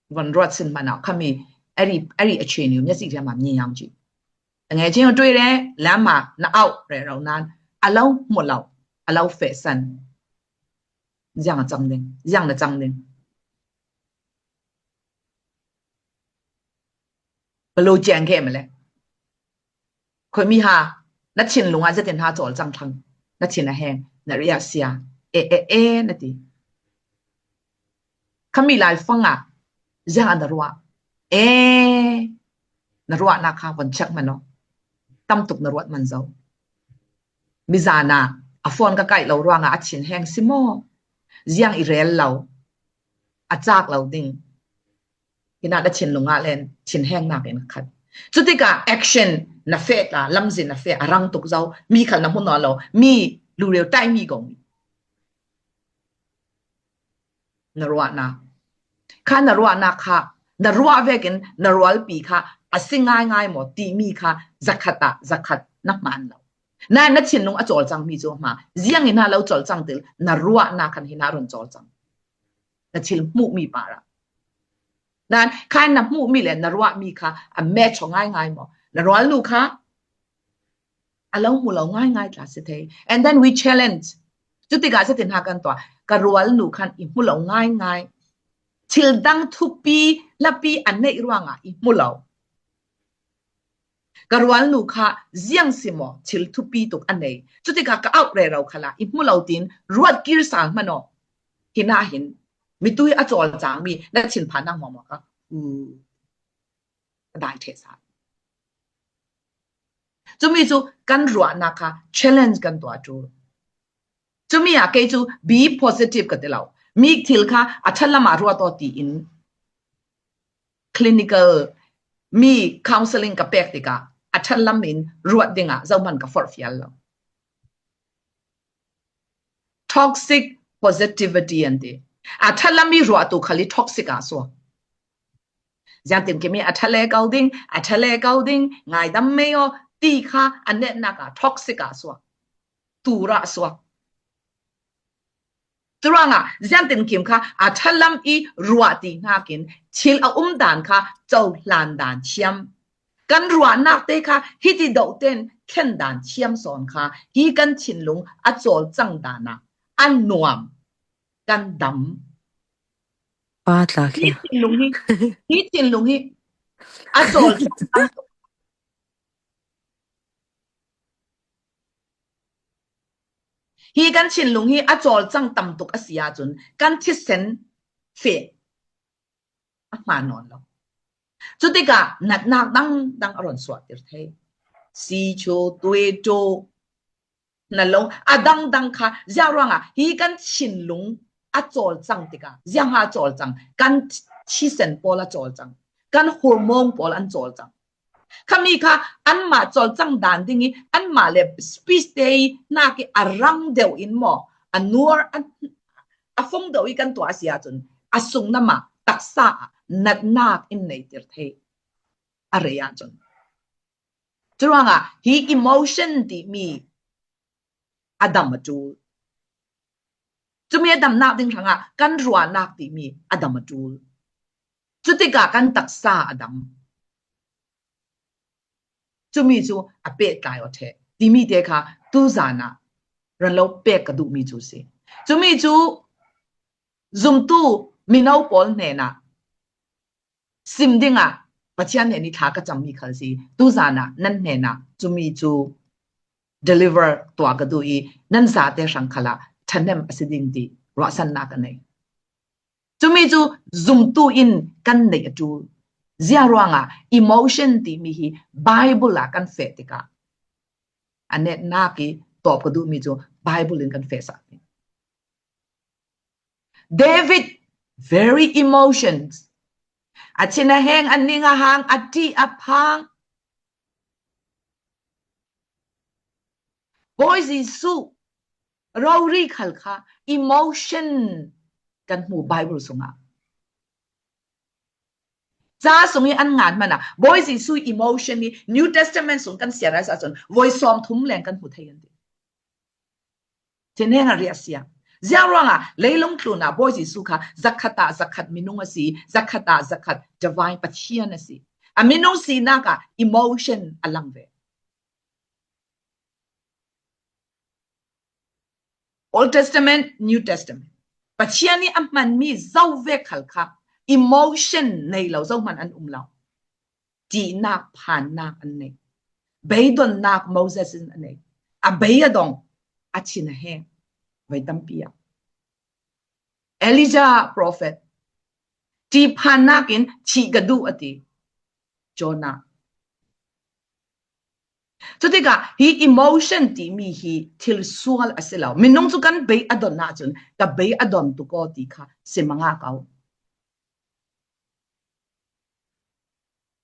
Von ruat sin hmanh ah khami a ri, a ri a chin yu, mia si ria ma ni yang ji. Nge chin tui re, lam ma na au re rau nan, a lo hmu lo, a lo feh san. Ziang a cang ding, ziang na cang ding. Palo ceng ke male. Khoi mi ha, na thinlung ah zetin ha cawlcang thlang, na thin a heng, na ria sia, e, e, e, na ti. Khami lai fang ah, ziang a na ruah, e, na ruahnak kha von check man aw. Tam tuk na ruat man zo. Mizan ah, a phone ka kaih lo ruangah a thin heng si maw? Ziang i rel lo, a cak lo ding. Hinah na thinlung ah len thinhengnak in khat. Cutikah action na feh ta, lamzin na feh, a rang tuk zo, mi khal na hmu nawn lo, mi lureu tai mi gong. Na ruahnak. Kha na ruahnak kha, na ruah vekin na rualpi kha a si ngaingai maw timi kha zakhat ah zakhat na hmaan lo. Na, na thinlung a cawlcangmi cu hma, ziangin ha lo cawlcang til, na ruahnak khan hinah run cawlcang. Na thil hmuhmi parah. Nan, kha na hmuhmi le na ruahmi kha a match ngaingai maw? Na rualnu kha a lo hmu lo ngaingai tla si thei. And then we challenge. Cutikah zetin ha kan tuah, ka rualnu khan i hmu lo ngaingai. Thil dang thupi, hlapi a neih ruangah i hmu lo. Ka rualnu kha ziang si maw, thil thupi tuk a nei. Cutikah ka auh rero khalah i hmu lo tiin ruat kir sal hmanh aw. Hinah hin, mitui a cawlcangmi na thinphannak hmuahhmuah kha, u, a dai ṭheh sa. Cumi cu kan ruahnak kha challenge kan tuah ṭul. Cumi ah kei cu be positive ka ti lo. Mi thil kha a ṭhat lam ah ruat aw tiin clinical mi counseling ka pek tikah a ṭhat lam in ruat dingah zohman ka forhfial lo. Toxic positivity an ti. A ṭhat lam i ruahtu khal i toxic ah suak. Ziangtin kimi a ṭha le ko ding, a ṭha le ko ding, ngaidam mei aw, ti kha a netnak ah toxic ah suak. Tur ah suak. Curuangah ziangtin kim kha a ṭhat lam i ruah ti hnakin thil a um dan kha cohlan dan thiam. Kan ruahnak te kha hiti doh ten thlen dan thiam sawn kha hi kan thinlung a cawlcang dan ah a nuam kan dam. Pa tla hi khi. Thinlung hi, hi thinlung hi a cawlcang Hi kan thinlung hi a cawlcang tam tuk a si ahcun kan thisen feh a hma nawn lo. Cutikah natnak dangdang a rawn suahtir thei. Si cu, tui cu, na lo, a dangdang kha ziah ruangah hi kan thinlung a cawlcang tikah, ziang ha cawlcang, kan thisen pawl a cawlcang, kan hormone pawl an cawlcang. Khami kha anmah cawlcang dan ding i anmah le speech te i nak i a rang deuh in maw, a nuar a, a fong deuh i kan tuah a si ahcun a sung namah taksa ah natnak in neitir thei a rei ahcun. Curuangah hi emotion timi a dam a ṭul. Cumi a damnak ding hrangah kan ruahnak timi a dam a ṭul. Cutikah kan taksa a dam. Cumi cu a pehtlai aw ṭheh timi te kha tuzan ah ran lo pek ka duhmi cu si. Cumi cu zumtu mino pawl hnenah sim dingah Pathian hnen i thla ka cammi khal si. Tuzan ah nan hnenah cumi cu deliver tuah ka duh i nan zate hrang khalah ṭhahnem a si ding ti ruahsannak ka nei. Cumi cu zumtu in kan neih a ṭul. Ziah ruangah emotion timi hi Bible ah kan feh tikah A netnak i tawp ka duhmi cu Bible in kan fehsak ding. David, very emotions. A thin a heng, a ning a hang, a ṭih a phang. Bawi Jesuh rori khal kha emotion kan hmu Bible sungah. Ca sung i an ngan hmanh ah Bawi Jesuh emotion hi New Testament sung kan siar a cun voi sawm thum leng kan hmu thei an ti. Thinheng a riah sia. Ziang ruangah leilung tlun ah Bawi Jesuh kha zakhat ah zakhat minung a si, zakhat ah zakhat divine Pathian a si. A minung sinak ah emotion a lang ve. Old Testament, New Testament. Pathian i a hmanmi zo ve khal kha emotion nei lo zo hman an um lo. Ṭihnak, phannak an nei. Beidonnak Moses in a nei. A bei a dong, a thin a heng. Voi tampi ah. Elijah prophet. Ṭih phannak in thih ka duh a ti. Jonah. Cutikah hi emotion timi hi thil sual a si lo. Minung cu kan bei a don ahcun ka bei a don tuk aw ti kha sim a ngah ko.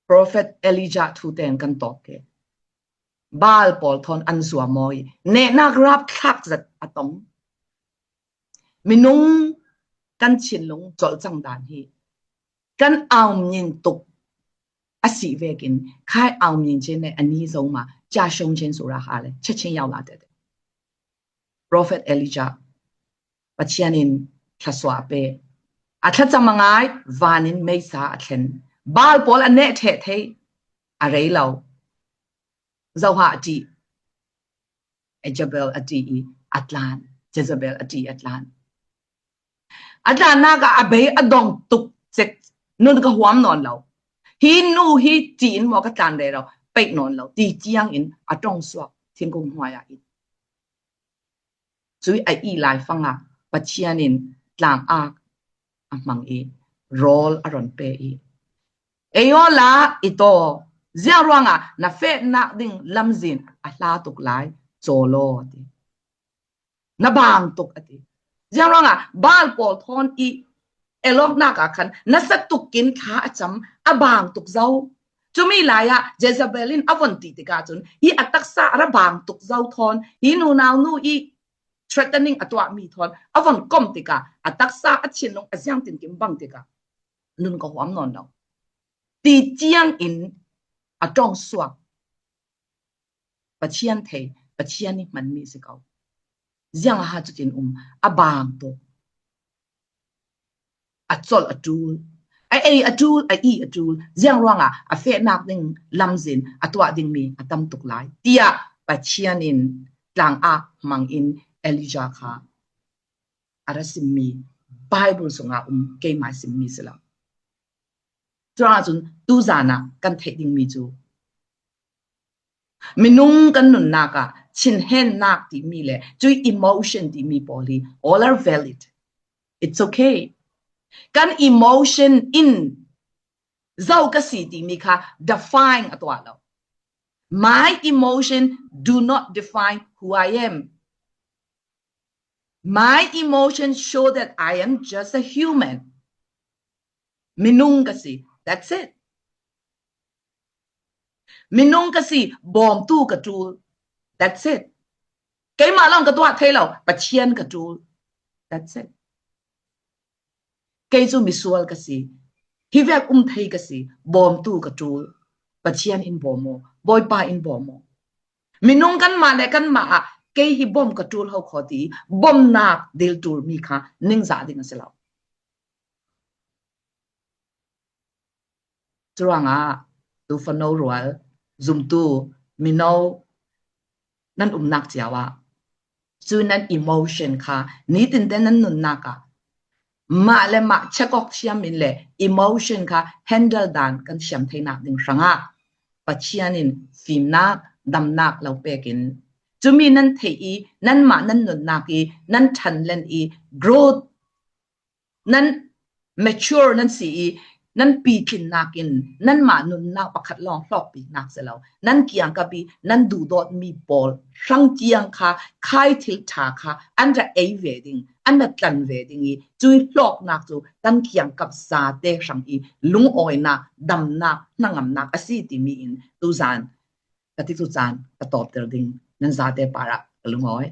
Prophet Elijah thu tein kan tawk ke. Baal pawl thawn an zuam aw i nehnak rapthlak zet a tong. Minung kan thinlung colh cang dan hi kan aumnyin tuk a si vekin khai aumnyin chin le ani zo ma ca shong chin sura ha le cha chin yau la te te. Prophet Elijah Pathian in thlasua a pe. A thlacam a ngai, van in meisa a thlen. Baal pawl a neh theh thei, a rei lo. Zoha a ṭih. Jezebel a ṭih i a tlan. Jezebel a ṭih i a tlan. A tlannak ah a bei a dong tuk cek nun ka huam nawn lo. Hi nu hi ṭih in maw ka tlan rero peih nawn lo. Ti ciang in a ṭong suak thingkung hnuai ah in. Cui a ih lai fangah Pathian in tlang ak a hmang i rawl a ron pe i. Ei aw la i taw, ziang ruangah na fehnak ding lamzin a hla tuk lai caw law a ti. Na bang tuk a ti. Ziang ruangah Baal pawl thawn i elawknak ah khan nasa tukin thla a cam a bang tuk zo. Cumi lai ah Jezebel in a von ti tikah cun hi a taksa a ra bang tuk zo thawn hi nunau nu i threatening a tuahmi thawn a von kom tikah a taksa a thinlung a ziang tinkim bang tikah nun ka huam nawn lo. Ti ciang in a ṭong suak. Pathian thei, Pathian i hmanmi si ko. Ziang a ha cutin um, a bang tuk. A colh a ṭul. A ei a ṭul, a ih a ṭul. Ziang ruangah a fehnak ding lamzin a tuah dingmi a tam tuk lai. Tiah Pathian in tlang ak hmang in Elijah kha a ra simmi Bible sungah um keimah simmi si lo. Curuangah cun tuzan ah kan theih dingmi cu minung kan nunnak ah chinhennak timi le cui emotion timi pawl hi all are valid. It's okay. Kan emotion in zo ka si timi kha define a tuah lo. My emotion do not define who I am. My emotions show that I am just a human. Minung ka si. That's it. Minung ka si, bawmtu ka ṭul. That's it. Keimah lawng ka tuah thei lo, Pathian ka ṭul. That's it. Kei cu misual ka si. Hi vek um thei ka si. Bawmtu ka ṭul. Pathian in bawm aw. Bawipa in bawm aw. Minung kanmah le kanmah ah kei hi bawm ka ṭul ho khaw ti bawmnak dil ṭul mi kha ningzah ding a si lo. Curuangah tu fano rual zumtu mino nan umnak cio ah cu nan emotion kha nitin te nan nunnak ah mah le mah check awk thiam in le emotion kha handle dan kan thiam theinak ding hrangah Pathian in fimnak, damnak lo pek in cumi nan theih i nanmah nan nunnak i nan ṭhanlen i growth nan mature nan si i nan pitlinnakin nanmah nunnak pakhat lawng hlawkpiknak si lo, nan kiangkap ih nan duhdawtmi pawl hrang tiang kha khai thil ṭha kha an ra ei ve ding, an ra tlan ve ding ih cuih hlawknak cu kan kiangkap zate hrang ih lungawinak, damnak, hnangamnak a si timi in tuzan ka ti tucan ka tawpter ding, nan zate parah ka lungawi.